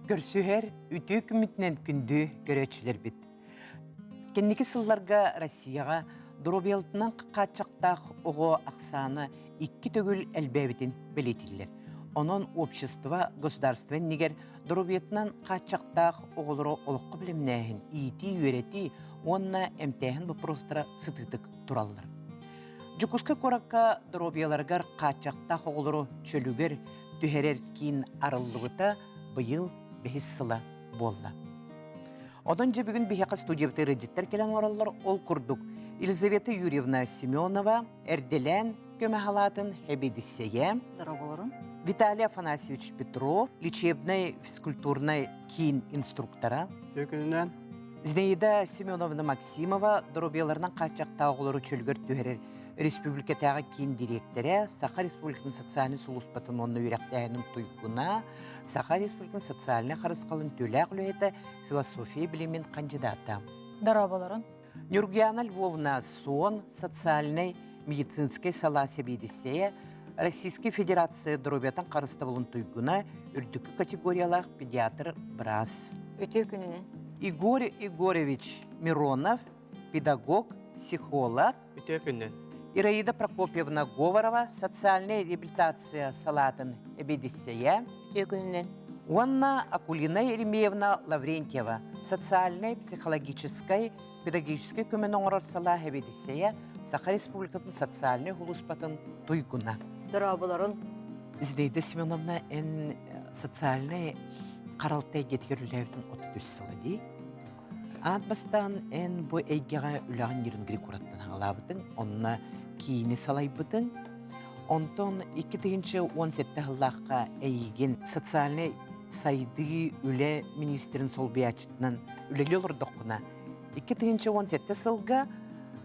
Көрсүһэр үтүө күммүтүнэн күндү көрөөччүлэрбит. Кэнники сылларга Россияҕа доруобуйалытынан хааччахтаах оҕо ахсаана икки төгүл элбээбитин бэлиэтииллэр. Онон общество государство иннигэр доруобуйатынан хааччахтаах оҕолору олоххо бэлэмнээһин, иитии-үөрэтии уонна эмтээһин боппуруостара сытыытык тураллар. Дьокуускай куоракка доруобуйаларыгар хааччахтаах оҕолору чөлүгэр түһэрэр киин арыллыбыта быйыл бэһис сыла буолла. Онон дьэ бүгүн биһиэхэ студиябытыгар ыалдьыттар кэлэн олороллор. Ол курдук Елизавета Юрьевна Семенова эрдэлээн көмө халаатын эбиэдиссэйэ, Дорооболорун. Виталий Афанасьевич Петров, лечебнай физкультурнай киин инструктора, Үтүө Зинаида Семеновна Максимова доруобуйаларынан хааччахтаах оҕолору чөлүгэр түһэрэр республикатааҕы киин дириэктэрэ, Саха Республикатын социальнай сулууспатын уонна үөрэхтээһинин туйгуна, Саха Республикатын социальнай харысхалын төлөөх үлэһитэ, философия билимин кандидата. Дорооболорун. Нюргуяна Львовна Суон социальнай медицинскэй салаа сэбиэдиссэйэ, Российскай Федерация доруобуйатын харыстабылын туйгуна, үрдүкү категориялаах педиатр-быраас. Үтүө күнүнэн. Егор Егорович Миронов, педагог, психолог. Үтүө күнүнэн. Ираида Прокопьевна Говорова, социальная реабилитация салаатын эбиэдиссэйэ. Үтүө күнүнэн. Уонна Акулина Еремеевна Лаврентьева, социальнай, психологическай, педагогическай көмөнү оҥорор салаа эбиэдиссэйэ, Саха Республикатын социальнай сулууспатын туйгуна. Дорооболорун. Зинаида Семеновна, эн социальнай харалта эйгэтигэр үлээбитин 33 сыла дии. Аат бастаан эн бу эйгэҕэ үлэҕин Нерюнгри кураттан аҕалаабытыҥ, онно киини салайбытыҥ. Онтон 2017 сыллаахха эйигин социальнай сайдыы үлэ министрин солбуйааччытынан үлэлии олордоххуна, 2017 сылга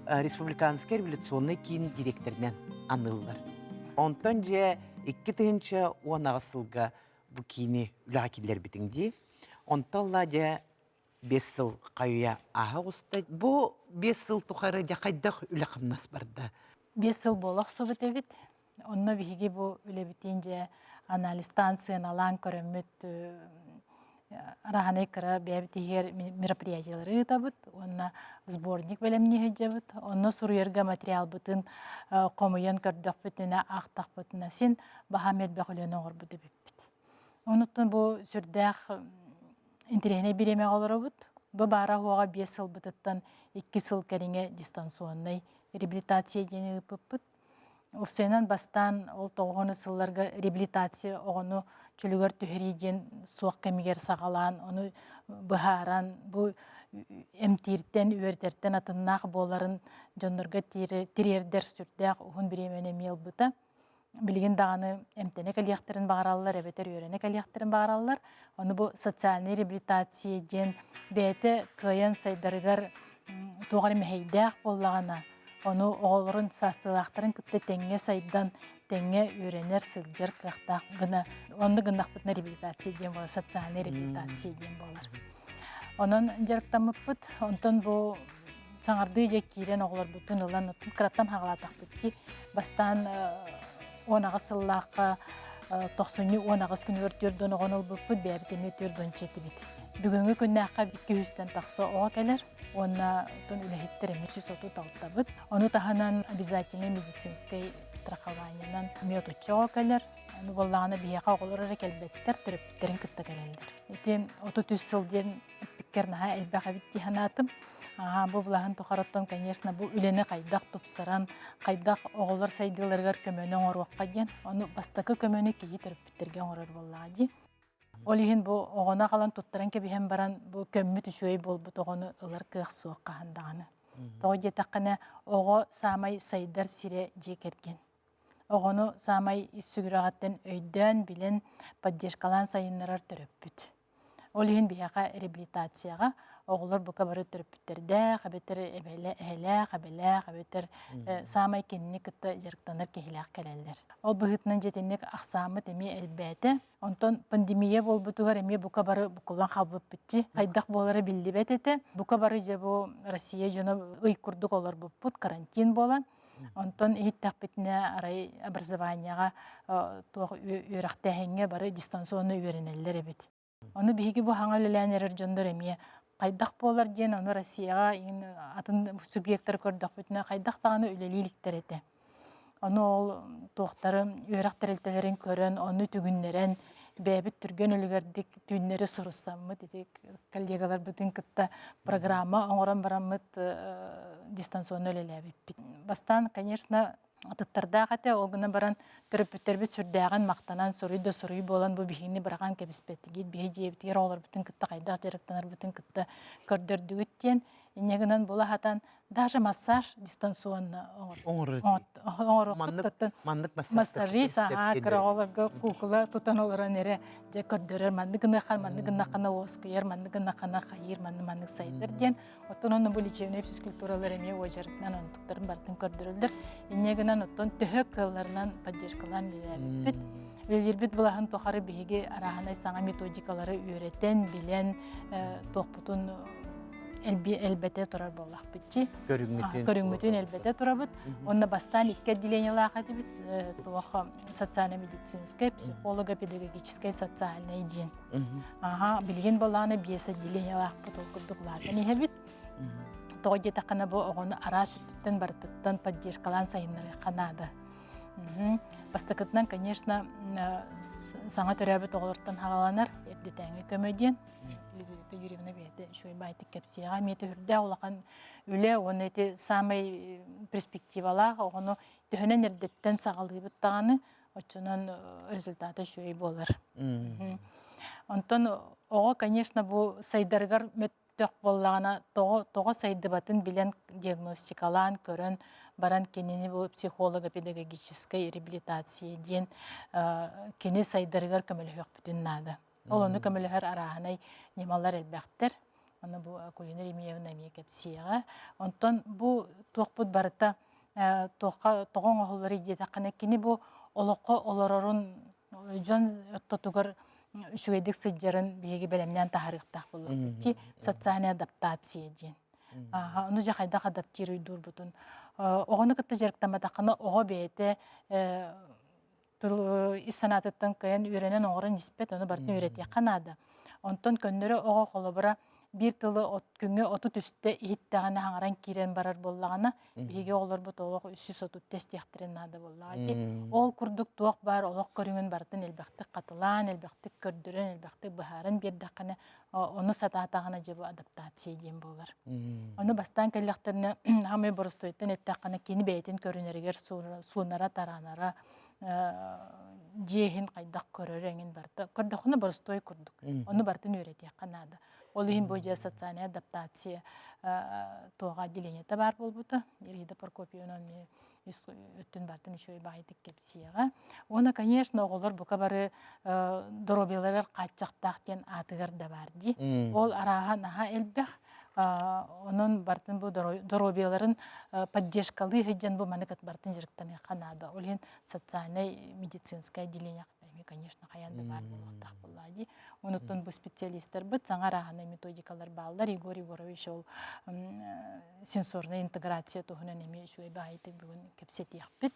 Республиканскай революционнай киин директорынан аныыллар. Онтон дьэ 2018 сылга бу киини үлэҕэ киллэрбитиҥ дии. Онтон ла дьэ 5 сыл хайыйа ааһа оҕуста. Бу 5 сыл тухары дьэ хайдах үлэ-хамнас барда? 5 сыл буола охсубут эбит. Онно биһиги бу үлэбитин дьэ анализтаан сыаналаан көрөммүт араһанай кыра бэйэбит иһигэр мероприятиялары ыытабыт уонна сборник бэлэмнии сылдьабыт. Онно суруйарга материалбытын хомуйан көрдөхпүтүнэ, аахтахпытына син баһаам элбэх үлэни оҥорбут эбиппит. Онуттан бу сүрдээх интэриэһинэй бириэмэҕэ олоробут. Бу баара-суоҕа 5 сылбытыттан 2 сыл кэриҥэ дистанционнай реабилитация диэни ыыппыппыт. Уопсайынан бастаан ол тоҕуһуну сылларга реабилитация оҕону чөлүгэр түһэрии диэн суох кэмигэр саҕалаан, ону быһааран, бу эмтииртэн, үөрэтэртэн атыннаах буоларын дьоннорго тириэрдэр сүрдээх уһун бириэмэни эмиэ ылбыта. Билигин даҕаны эмтэнэ кэлиэхтэрин баҕараллар эбэтэр үөрэнэ кэлиэхтэрин баҕараллар. Ону бу социальнай реабилитация диэн бэйэтэ кыайан сайдарыгар туох эрэ мэһэйдээх буоллаҕына, ону оҕолорун саастыылаахтарын кытта тэҥҥэ сайдан, тэҥҥэ үөрэнэр, сылдьар кыахтаах гына оннук гыннахпытына реабилитация диэн буолар, социальнай реабилитация диэн буолар. Онон дьарыктаммыппыт. Онтон бу саҥардыы дьэ киирэн оҕолорбутун ылан кыраттан хаҕалаатахпыт дии. Бастаан 18 сыллаахха тохсунньу 18 күнүгэр 40 оҕону ылбыппыт, бэйэбит эмиэ 40 этибит. Бүгүҥҥү күннээххэ 200-тэн тахса оҕо кэлэр уонна оттон үлэһиттэр эмиэ 136-быт. Ону таһынан обязательнай медицинскэй страхованиенан эмиэ отучча оҕо кэлэр. Аны буоллаҕына биһиэхэ оҕолор эрэ кэлбэттэр, төрөппүттэрин кытта кэлэллэр. Ити 33 сыл диэн эппиккэр наһаа элбэх эбит дии санаатым. Аа, бу былаһын тухарыттан, конечно, бу үлэни хайдах тупсаран, хайдах оҕолор сайдыыларыгар көмөнү оҥоруохха диэн, ону бастакы көмөнү киһи төрөппүттэргэ оҥорор буоллаҕа дии. Ол иһин бу оҕону аҕалан туттаран кэбиһэн баран, бу көммүт үчүгэй буолбут оҕону ылар кыах суох хаһан даҕаны. Тоҕо диэтэххинэ, оҕо саамай сайдар сирэ дьиэ кэргэн. Оҕону саамай ис сүрэҕиттэн өйдөөн, билэн, поддержкалаан сайыннарар төрөппүт. Ол иһин биһиэхэ реабилитацияҕа оҕолор бука бары төрөппүттэрдээх, эбэтэр эһэлээх, эбэлээх, эбэтэр саамай кинини кытта дьарыктанар киһилээх кэлэллэр. Ол быһыытынан дьэтинник ахсааммыт эмиэ элбээтэ. Онтон пандемия буолбутугар эмиэ бука бары букуллан хаалбыппыт дии. Хайдах буолара биллибэт этэ. Бука бары дьэ бу Россия дьоно ый курдук олорбуппут, карантин буолан. Онтон иһиттэхпитинэ арай образованиеҕа туох үөрэхтээһиҥҥэ бары дистанционно үөрэнэллэр эбит. Ону биһиги бу хаҥа үлэлээн эрэр дьоннор эмиэ хайдах буолар диэн ону Россияҕа атын субъектары көрдөхпүтүнэ хайдах даҕаны үлэлии иликтэр этэ. Ону ол туохтары үөрэх тэрилтэлэрин көрөн, ону түгүннэрэн бэйэбит түргэн үлүгэрдик түүннэри суруссаммыт ити коллегаларбытын кытта программа оҥорон бараммыт дистанционно үлэлээбиппит. Бастаан, конечно, атыттардаах этэ. Ол гынан баран төрөппүттэрбит сүрдээҕин махтанан суруй да суруй буолан бу биһигини быраҕан кэбиспэттигит, биһи дьиэбитигэр оҕолорбутун кытта хайдах дьарыктанарбытын кытта көрдөрдүгүт диэн инньэ гынан була сатан даже массаж дистанционно оҥоруохпут маннык массажист аhaa кыра оҕолорго куукула тутан олорон эрэ дьэ көрдөрөр маннык гыныахха маннык гыннаххына уоскуйар маннык гыннаххына хайыыр маннык маннык сайдар диэн Оттон онно бу лечебнэй физкультуралар эмиэ уочаратынан онтуктарын барытын көрдөрөллөр. Инньэ гынан оттон төһө кыалларынан поддержкалаан үлэлээбиппит. Үлэлиирбит былаһын тухары биһиги арааһынай саҥа методикалары үөрэтэн, билэн, туохпутун элбэтэ турар буоллахпыт Көрүҥмүтүн. Көрүҥмүтүн элбэтэ турабыт. Онно бастаан икки отделениелаах этибит. Туох социально-медицинскэй, психолого-педагогическай, социальнай диэн. Аха, билигин болаана биэс отделениелаахпыт ол курдук улаатан иһэбит. Тоҕо диэтэххинэ бу оҕону араас өттүттэн барытыттан поддержкалаан сайыннарыахха наада. Бастакытынан, конечно, саҥа төрөөбүт оҕолортон хааланар эрдэтээҥи көмө диэн. Елизавета Юрьевна бэйэтэ үчүгэй баайтык кэпсиэҕэ. Эмиэ түһүрдээх улахан үлэ уонна ити самай перспективалаах оҕону төһөнөн эрдэттэн саҕалыыбыт даҕаны оччонон результата үчүгэй буолар. Онтон оҕо, конечно, бу сайдарыгар мөттөх буоллаҕына, тоҕо, тоҕо сайдыбатын билэн диагностикалаан көрөн баран кинини бу психолого-педагогическай реабилитация диэн кини сайдарыгар көмөлөһүөхпүтүн наада. Ол ону көмөлөһөр арааһынай ньымалар элбэхтэр. Аны бу Акулина Еремеевна эмиэ кэпсиэҕэ. Онтон бу туохпут барыта туохха тоҕо оҥоһулларый диэтэххинэ, кини бу олоххо олорорун дьон ортотугар үчүгэйдик сылдьарын биһиги бэлэмнээн таһаарыахтаах буоллахпыт. Социальная адаптация диэн. Ону дьэ хайдах адаптируйдуурбутун. Оҕону кытта дьарыктамматаххына оҕо бэйэтэ ис санаатыттан кыайан үөрэнэн оҥорон испэт, ону барытын үөрэтиэххэ наада. Онтон көннөрү оҕо холобура биир тылы от күҥҥэ 33-тэ иһиттэҕинэ хаҥаран киирэн барар буоллаҕына, биһиги оҕолорбут олох 330 тестиэхтэрин наада буоллаҕа дии. Ол курдук туох баар олох көрүҥүн барытын элбэхтик хатылаан, элбэхтик көрдөрөн, элбэхтик быһааран биэрдэххинэ, ону сатаатаҕына дьэ бу адаптация диэн буолар. Ону бастаан кэллэхтэринэ хамай боростуойтан эттэххинэ кини бэйэтин көрүнэригэр суунара, тараанара, дьиэ иһин хайдах көрөрө эҥин барыта көрдөххүнэ боростуой курдук. Ону барытын үөрэтиэххэ наада. Ол иһин бу дьиэ социальная адаптация туоҕа отделениета баар буолбута. Ирида Прокопьевна ис өттүн бартын үчүгэй баҕайытык кэпсиэҕэ. Уонна, конечно, оҕолор бука бары доруобуйаларыгар хааччахтаах диэн аатыгар да баар дии. Ол арааһа наһаа элбэх. Онон бартын бу доруобуйаларын поддержкалыы сылдьан бу маннык бартын дьарыктаныахха наада. Ол иһин социальнай медицинское отделение эмиэ, конечно, хайаан да баар буолуохтаах буоллаҕа дии. Онуттан бу специалистарбыт саҥа арааһынай методикалар бааллар. Егор Егорович ол сенсорнай интеграция туһунан эмиэ үчүгэй баҕайытык бүгүн кэпсэтиэхпит.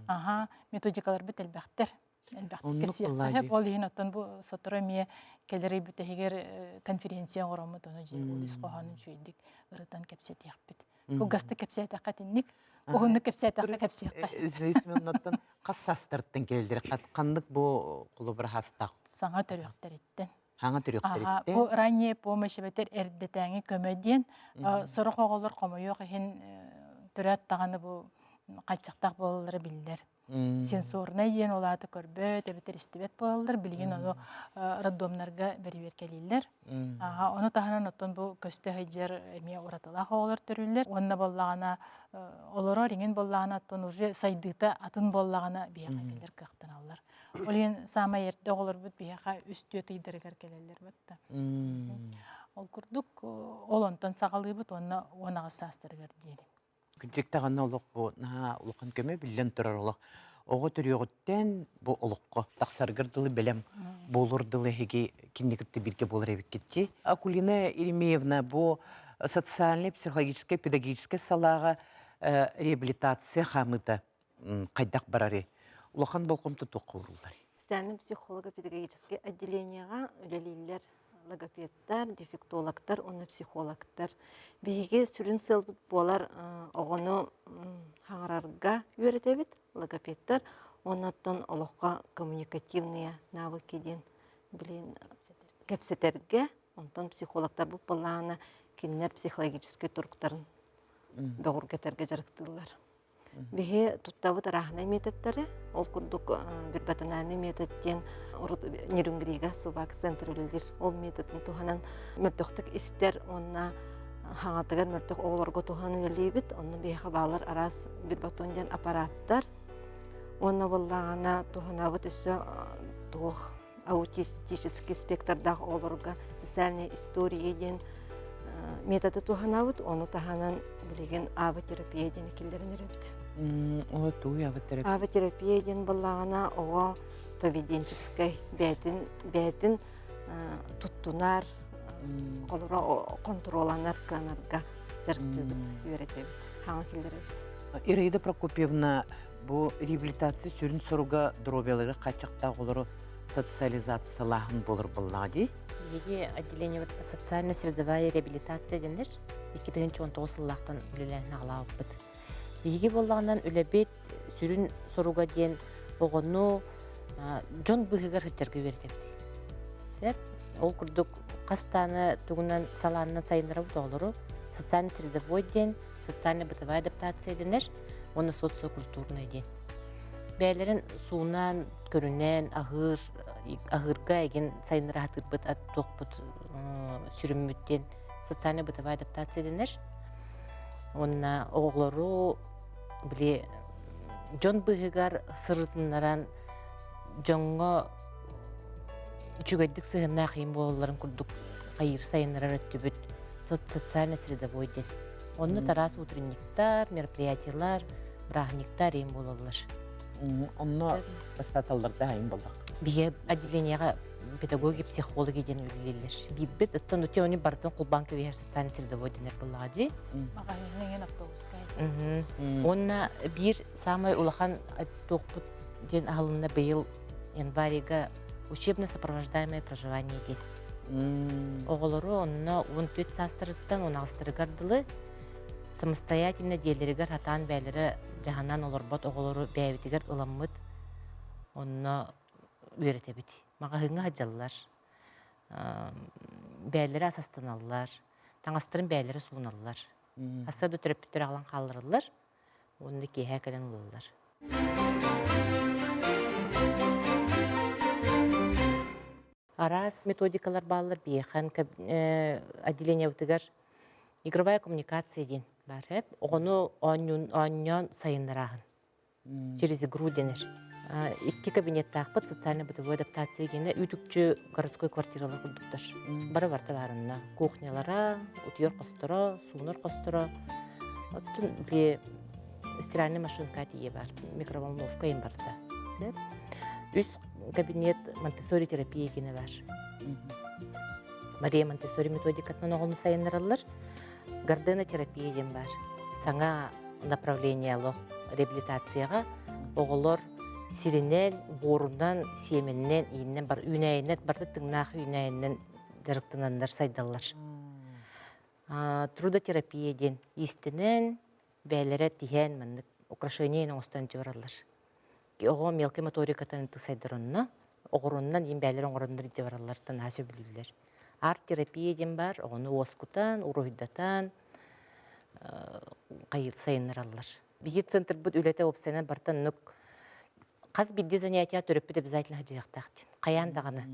Аха, методикаларбыт элбэхтэр. Элбэхтик кэпсиэххэ. Ол иһин оттон бу сотору эмиэ кэлэр бүтэһигэр конференция оҥороммут, ону дьэ ол ис хоһоонун үчүгэйдик ырытан кэпсэтиэхпит. Кылгастык кэпсээтэххэ итинник, уһуннук кэпсээтэххэ кэпсиэххэ. Семеновнаттан хас саастарыттан кэлэллэр? Ханнык бу холобура хастаах? Саҥа төрүөхтэриттэн. Хаҥа төрүөхтэриттэн. Бу ранняя помощь эбэтэр эрдэтээҥи көмө диэн сорох оҕолор хомойуох иһин төрөөт даҕаны бу хааччахтаах буолаллара биллэр. Сенсорнай диэн ол аата көрбөт эбэтэр истибэт буолаллар. Билигин ону роддомнарга бэрэбиэркэлииллэр. Ону таһынан оттон бу көстө сылдьар эмиэ уратылаах оҕолор төрүүллэр. Уонна буоллаҕына олорор иҥин буоллаҕына оттон уже сайдыыта атын буоллаҕына биһиэхэ кэлэр кыахтаналлар. Ол иһин саамай эрдэ оҕолорбут биһиэхэ үс-түөрт ыйдарыгар кэлэллэр батта. Ол курдук ол онтон саҕалыыбыт уонна 18 саастарыгар диэри. Кырдьык даҕаны олох бу наһаа улахан көмө биллэн турар олох. Оҕо төрүөҕүттэн бу олоххо тахсаргар дылы бэлэм буолур дылы эһиги кинини кытта бииргэ буолар эбиккит дии. Акулина Еремеевна бу социальнай, психологическай, педагогическай салааҕа реабилитация хаамыыта хайдах барарый? Улахан болҕомто туохха уурулларый? Социальный психолого-педагогическай отделениеҕа үлэлииллэр логопедтар, дефектологтар уонна психологтар. Биһиги сүрүн сыалбыт буолар оҕону хаҥарарга үөрэтэбит логопедтар уонна оттон олоххо коммуникативные навыки диэн билин кэпсэтэргэ, онтон психологтарбыт буоллаҕына кинилэр психологическай туруктарын бөҕөргөтөргө дьарыктыыллар. Биһи туттабыт арааһынай методтары, ол курдук вербатональный метод диэн урут Нерюнгрига Сувак центр үлэлиир. Ол методын туһанан мөлтөхтүк истэр уонна хаҥатыгар мөлтөх оҕолорго туһанан үлэлиибит. Онно биһиэхэ баалар араас вербатон диэн аппараттар. Уонна буоллаҕына туһанабыт өссө туох аутистический спектрдаах оҕолорго социальная история диэн методы туһанабыт, ону таһынан билигин авотерапия диэн киллэрэн эрэбит. Ол тугуй авотерапия? Авотерапия диэн буоллаҕына оҕо поведенческой бэйэтин бэйэтин туттунар, холоро контроланар кыанарга дьарыктыыбыт, үөрэтэбит, хаҥа киллэрэбит. Ираида Прокопьевна, бу реабилитация сүрүн соруга доруобуйаларыгар хааччахтаах оҕолору социализациялааһын буолар буоллаҕа дии. Биһиги отделениебыт социально-средовая реабилитация дэнэр 2019 сыллаахтан үлэлээн аҕалаабыппыт. Биһиги буоллаҕынан үлэбит сүрүн соруга диэн оҕону дьон быыһыгар сылдьарга үөрэтэбит. Сөп. Ол курдук хас дааны тугунан салаанынан сайыннарабыт оҕолору социально-средовой диэн социально-бытовая адаптация дэнэр уонна социокультурная диэн. Бэйэлэрин суунан, көрүнэн, аһыыр, аһыырга эгин сайыннара сатыырбыт туохпут сүрүммүт диэн социально-бытовая адаптация дэнэр. Уонна оҕолору били дьон быыһыгар сырытыннаран дьоҥҥо үчүгэйдик сыһыаннаах ийэм буолалларын курдук хайыыр сайыннарар өттүбүт социально-средовой диэн. Онно тараас утренниктар, мероприятиелар, бырааһынньыктар ийэм буолаллар. Онно бастаталларда айым боллах. Биһиги отделениеҕа педагоги, психологи диэн үлэлииллэр. Биирбит оттон өтө они барытын кулбаан кэбиһэр социально-средовой дэнэр буоллаҕа дии. Маҕаһыыҥҥа автобуска. Уонна биир самай улахан туохпут диэн аһылынна быйыл январьга учебно-сопровождаемое проживание диэн. Оҕолору онно 14 саастарыттан 16-тарыгар дылы самостоятельно дьиэлэригэр хатаан бэйэлэрэ дьаһанан олорбот оҕолору бэйэбитигэр ыламмыт онно үөрэтэбит. Маҕаһыыҥҥа сылдьаллар, бэйэлэрэ ас астаналлар, таҥастарын бэйэлэрэ сууналлар. Хасса да төрөппүттэр аҕалан хааллараллар уонна киэһэ кэлэн ылаллар. Араас методикалар бааллар биһиэхэ отделениебытыгар игровая коммуникация диэн баар эп. Оҕону оонньоон сайыннарааһын. Через игру дэнэр. Икки кабинеттаахпыт социально-бытовой адаптация диэнэ үүт-үкчү городской квартиралар курдуктар. Бары барыта баарынна. Кухнялара, утуйар хосторо, суунар хосторо. Оттон били стиральная машинка тиийэ баар, микроволновка им барыта. Сөп. Үс кабинет Монтессори терапия киинэ баар. Мария Монтессори методикатынан оҕону сайыннараллар. Гарденотерапия диэн баар. Саҥа направлениело реабилитацияҕа оҕолор сиринэн, буорунан, сиэмэнинэн, ииннэн бар үүнээйинэн барыта тыҥнаах үүнээйинэн дьарыктананнар сайдаллар. Трудотерапия диэн иистэнэн, бэйэлэрэ тиһэн маннык украшение оҥостон бараллар. Оҕо мелкой моторикатын сайдар онно, оҕороннон иин бэйэлэрэ оҥороннор илдьэ бараллартан наһаа сөбүлүүллэр. Арт-терапия диэн баар, оҕону уоскутан, уруһуйдатан сайыннараллар. Биһиги центрбыт үлэтэ уопсайынан барыта оннук хас биирдии занятие төрөппүт обязательно сылдьыахтаах диэн. Хайаан даҕаны.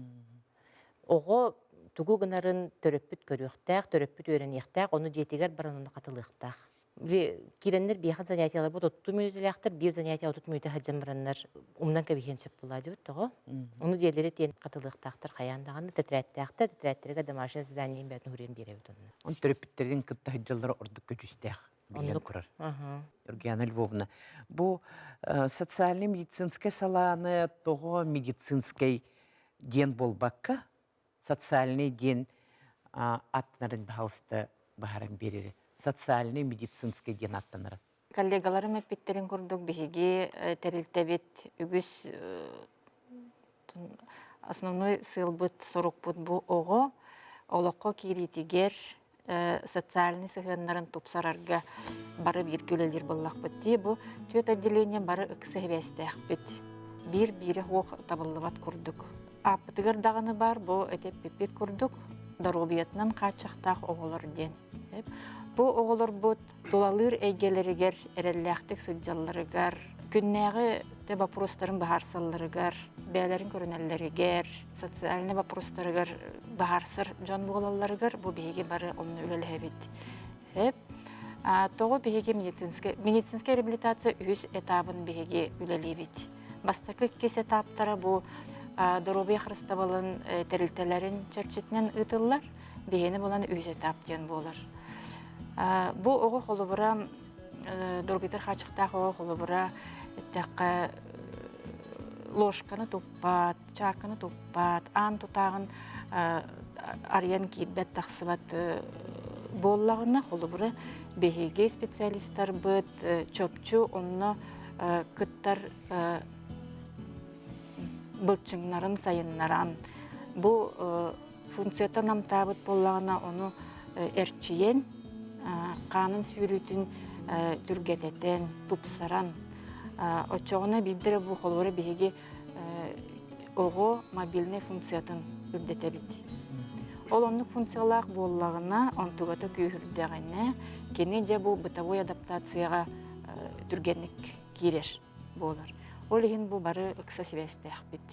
Оҕо тугу гынарын төрөппүт көрүөхтээх, төрөппүт үөрэниэхтээх, ону дьиэтигэр баран ону хатылыахтаах. Били киирэннэр биэхэ занятиеларбыт 30 мүнүүтэлээхтэр, биир занятие 30 мүнүүтэ сылдьан бараннар умнан кэбиһиэн сөп буолаа дибит тоҕо. Ону дьиэлэри тиэн хатылыахтаахтар хайаан даҕаны тэтэрээттээхтэр, тэтэрээттэргэ домашнее задание бээтин уһуруйан биэрэбит онно. Он төрөппүттэрин кытта сылдьаллара ордук көдьүүстээх биллэн Оннук. турар. Юргиана Львовна, бу социальный медицинскэй салааны тоҕо медицинскэй диэн буолбакка, социальный диэн аттанарын баһаалыста баһаран биэрери. Социальный медицинский диэн аттанарын. Коллегаларым эппиттэрин курдук биһиги тэрилтэбит үгүс Основной сыалбыт, сорукпут бу оҕо олоххо киириитигэр социальный сыһыаннарын тупсарарга бары бииргэ үлэлиир буоллахпыт дии. Бу түөрт отделение бары ыкса сибээстээхпит. Биир биирэ суох табыллыбат курдук. Ааппытыгар даҕаны баар бу этэппиппит курдук доруобуйатынан хааччахтаах оҕолор диэн. Бу оҕолорбут тулалыыр эйгэлэригэр эрэллээхтик сылдьалларыгар, күннээҕи боппуруостарын быһаарсалларыгар, бэйэлэрин көрүнэллэригэр, социальнай боппуруостарыгар быһаарсар дьон буолалларыгар бу биһиги бары онно үлэлэһэбит. Тоҕо биһиги медицинскэй медицинскэй реабилитация үһүс этабын биһиги үлэлиибит. Бастакы иккис этаптара бу доруобуйа харыстабылын тэрилтэлэрин чэрчитинэн ыытыллар. Биһиэни булан үһүс этап диэн буолар. Бу оҕо холобура доргуйдар хааччахтаах оҕо холобура эттэххэ ложканы туппат, чаакканы туппат, аан тутааҕын арыйан киирбэт тахсыбат буоллаҕына, холобура биһиги специалистарбыт чопчу онно кыттар былчыҥнарын сайыннаран бу функцията намтаабыт буоллаҕына ону эрчийэн хаанын сүүрүүтүн түргэтэтэн тупсаран оччоҕуна биирдэрэ бу холобура биһиги оҕо мобильнай функциятын үрдэтэбит. Ол оннук функциялаах буоллаҕына, онтугата күүһүрдэҕинэ, кини дьэ бу бытовой адаптацияҕа түргэнник киирэр буолар. Ол иһин бу бары ыкса сибээстээхпит.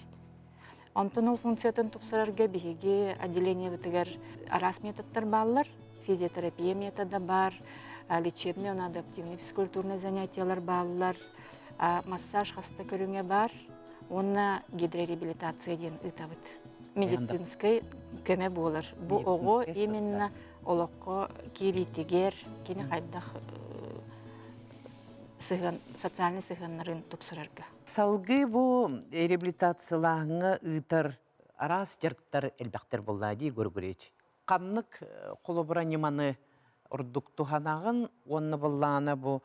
Онтон ол функциятын тупсарарга биһиги отделениебытыгар араас методтар бааллар. Физиотерапия метода баар, лечебный уонна адаптивный физкультурный занятиялар бааллар, массаж хаста көрүҥэ баар уонна гидрореабилитация диэн ыытабыт. Медицинскэй көмө буолар. Бу оҕо именно олоххо киириитигэр кини хайдах сыһыан социальный сыһыаннарын тупсарарга. Салгыы бу реабилитациялааһыҥҥа ыытар араас дьарыктар элбэхтэр буолла дии, Егор Григорьевич. Ханнык холобура ньыманы ордук туһанаҕын уонна быллаана бу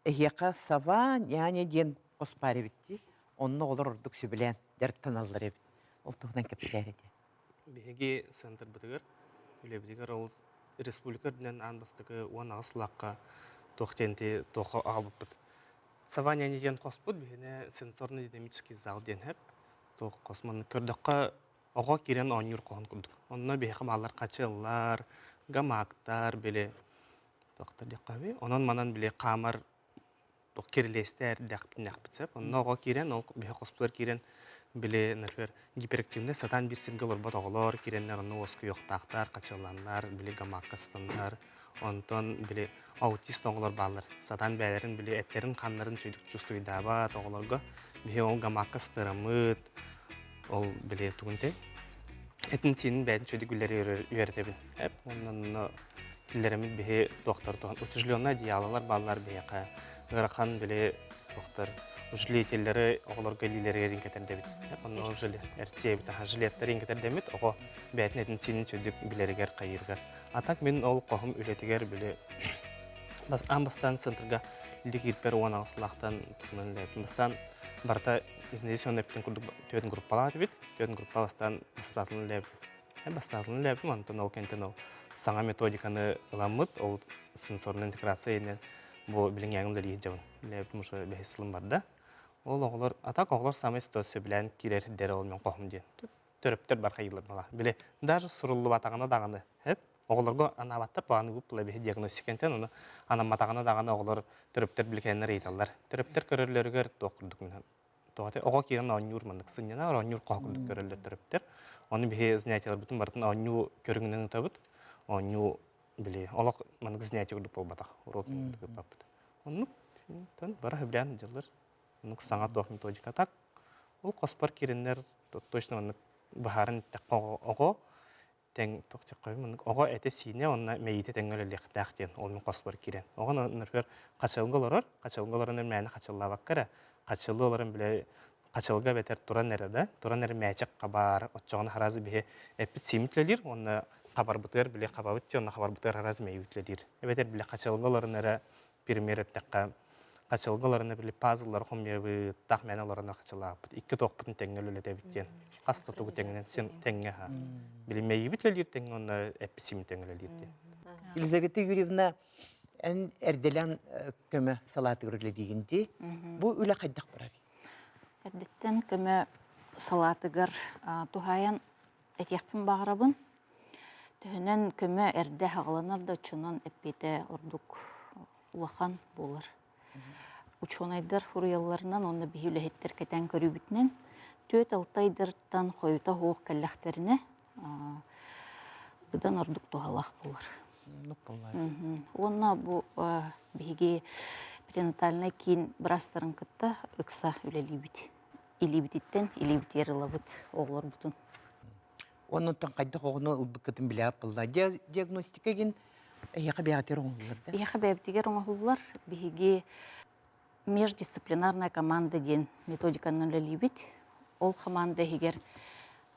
эһиэхэ сава няня диэн хос баар эбит дии. Онно оҕолор ордук сөбүлээн дьарыктаналлар эбит. Ол туһунан кэпсээр этэ. Биһиги центрбытыгар, үлэбитигэр ол республика үрдүнэн аан бастакы 18 сыллаахха туох диэн туохха аҕалбыппыт. Сава няня диэн хоспут биһиэнэ сенсорно-динамический зал диэн сөп. Туох хос маннык көрдөххө оҕо киирэн оонньуур хоһун курдук. Онно биһиэхэ бааллар хачыаллар, гамактар, били тохтор диэххэ Онон манан били хаамар туох кирилиэстэр дэхпит сөп. Онно оҕо киирэн, ол биһи хоспутугар киирэн били, например, гиперактивный сатаан биир сиргэ олорбот оҕолор киирэннэр онно уоскуйуохтаахтар, хачыалланнар, били гамакка сытаннар. Онтон били аутист оҕолор бааллар. Сатаан бэйэлэрин били эттэрин-ханнарын үчүгдүк чувствуйдаабат оҕолорго биһи ол гамакка сытыраммыт, ол били тугун этин-сиинин бэйэтин үчүгдүк үллэри үөрэтэбин. Эп онно киллэрэммит биһи туохтар туһан утяжеленное одеялалар бааллар биһиэхэ ыарахан били туохтар утяжелителлэри оҕолорго илиилэригэр иҥкэтэрдэбит. Онно эрчийэбит аха жилеттары иҥкэтэрдэммит оҕо бэйэтин этин-сиинин үчүгдүк билэригэр хайыырыгар. А так мин ол хоһум үлэтигэр били аан бастаан центрга илдьи киирпэр 18 сылаахтан туһунан үлэлээбитим. Бастаан барыта изнационный эптин курдук түөрт группалаах этибит. Түөрт группа бастаан бастаатылын үлэлээбитим. Бастаатылын үлэлээбитим, онтон ол кэнтэн ол саҥа методиканы ыламмыт, ол сенсорная интеграция иннин бу билиҥҥээҥи үлэлиир дьабын. Үлэлээбитим уже бэһис сылым барда. Ол оҕолор, а так оҕолор самый ситуация сөбүлээн киирэр дэр ол мен хоһум диэн. Төрөптөр бархайылар бала. Били даже суруллубатаҕына даҕаны, хэп оҕолорго анаабаттар планы выпла биһи диагностикантан ону анамматаҕына даҕаны оҕолор төрөптөр биликэннэр ыйыталлар. Төрөптөр көрөллөрүгэр туох курдук тоҕо оҕо киирэн оонньуур маннык сынньанар оонньуур хоһо курдук көрөллөр төрөптөр. Ону биһи занятияларбытын барытын оонньуу көрүҥүнэн ыытабыт. Оонньуу били олох маннык занятие курдук буолбатах уруок курдук ыыппаппыт. Оннук бара сөбүлээн дьыллар. Оннук саҥа туох методика так. Ол хоспор киирэннэр точно маннык быһааран эттэххэ оҕо тэҥ тохтоххойум маннык оҕо этэ-сиинэ уонна мэйиитэ тэҥҥэ үлэлиэхтээх диэн ол мин хоспор киирэн. Оҕо например хачылга олорор, хачылга олорон мээнэ хачыллаабакка эрэ, хачыллыы олорон бile хачылга эбэтэр туран эрэ да, туран эрэ мээчик хабаар, оччоҕуна харазы биһи эппит-сииммит үлэлиир уонна хабарбытыгар бile хабабыт дии, онно хабарбытыгар харазы мэйиибит үлэлиир. Эбэтэр бile хачылга олорон эрэ пример эттэххэ. Хачылга олорон били пазллар хомуйабыт, таах мээнэ олорон хачылааппыт. Икки туохпутун тэҥҥэ үлэлэтэбит диэн. Хас да тугу тэҥинэн син тэҥҥэ аһа. Били мэйиибит үлэлиир тэҥҥэ уонна эппит тэҥҥэ үлэлиир диэн. Елизавета Юрьевна, эн эрдэлээн көмө салаатыгар үлэлиигин дии. Бу үлэ хайдах барар? Эрдэттэн көмө салаатыгар туһаайан этиэхпин баҕарабын. Төһөнөн көмө эрдэ аҕаланар да оччонон эппиэтэ ордук улахан буолар. Учуонайдар суруйалларынан уонна биһи үлэһиттэр кэтээн көрүүбүтүнэн түөрт-алта ыйдартан хойута суох кэллэхтэринэ быдан ордук туһалаах буолар. Уонна бу биһиги перинатальнай киин быраастарын кытта ыкса үлэлиибит. Илиибититтэн илиибитигэр ылабыт оҕолорбутун. Оннуттан хайдах оҕону ылбыккытын билээт буолла. Диагностика гин эһиэхэ бэйэҕитигэр оҥоһуллар да? Эһиэхэ бэйэбитигэр оҥоһуллар. Биһиги междисциплинарная команда диэн методиканан үлэлиибит. Ол команда иһигэр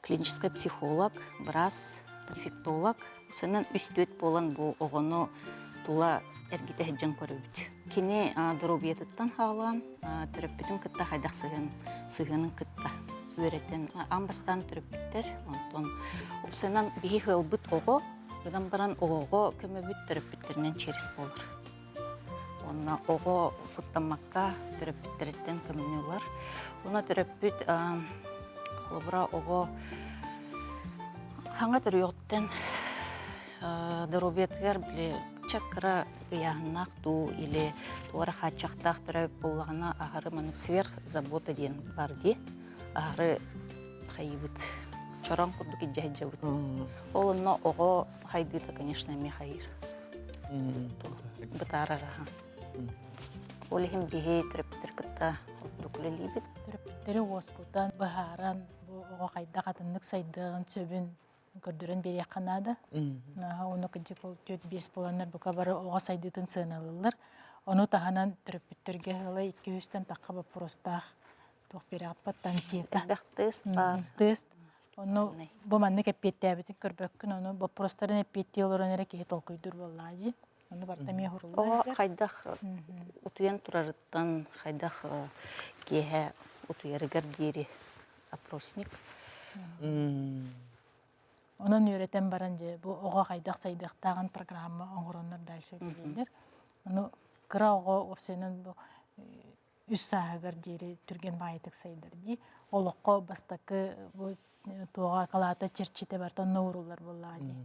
клиническай психолог, быраас, дефектолог, сынан үс-түөрт буолан бу оҕону тула эргитэ сылдьан көрөбүт. Кини доруобуйатыттан хаалаан, төрөппүтүн кытта хайдах сыһыан сыһыанын кытта үөрэтэн аан бастаан төрөппүттэр, онтон уопсайынан биһи ыалбыт оҕо, гынан баран оҕоҕо көмөбүт төрөппүттэринэн через буолар. Уонна оҕо куттаммакка төрөппүттэриттэн көмөнү ылар. Уонна төрөппүт холобура оҕо хаҥа төрүөҕүттэн доруобуйатыгар били чакра ыйааһыннаах дуу или туора хааччахтаах төрөөбүт буоллаҕына аһары маннык сверх забота диэн бар дии аһары хайыыбыт чороҥ курдук илдьэ сылдьабыт. Ол онно оҕо хайдыыта, конечно, эмиэ хайыыр. Бытаарар аха. Ол иһин биһи төрөппүттэр кытта ордук үлэлиибит. Төрөппүттэри уоскутан, быһааран, бу оҕо хайдах атыннык сайдыаҕын сөбүн көрдөрөн биэриэххэ наада. Ону кырдьык ол 4-5 буоланнар бука бары оҕо сайдыытын сыаналыыллар. Ону таһынан төрөппүттэргэ ыла 200-тэн тахха боппуруостаах туох биэрэҕиппат анкета. Элбэх тест баар. Тест. Ону бу маннык эппиэттээбитин көрбөккүн, ону боппуруостарын эппиэттии олорон эрэ киһи толкуйдуур буоллаҕа дии. Ону барыта эмиэ уһуруллар. Оҕо хайдах утуйан турарыттан, хайдах киэһэ утуйарыгар диэри опросник. Онон үөрэтэн баран дьэ бу оҕо хайдах сайдыахтааҕын программа оҥороннор дальше үлэлииллэр. Ону кыра оҕо уопсайынан бу үс сааһыгар диэри түргэн баайытык сайдар дии. Олоххо бастакы бу туоҕа акылаата чэрчитэ барыта онно ууруллар буоллаҕа дии.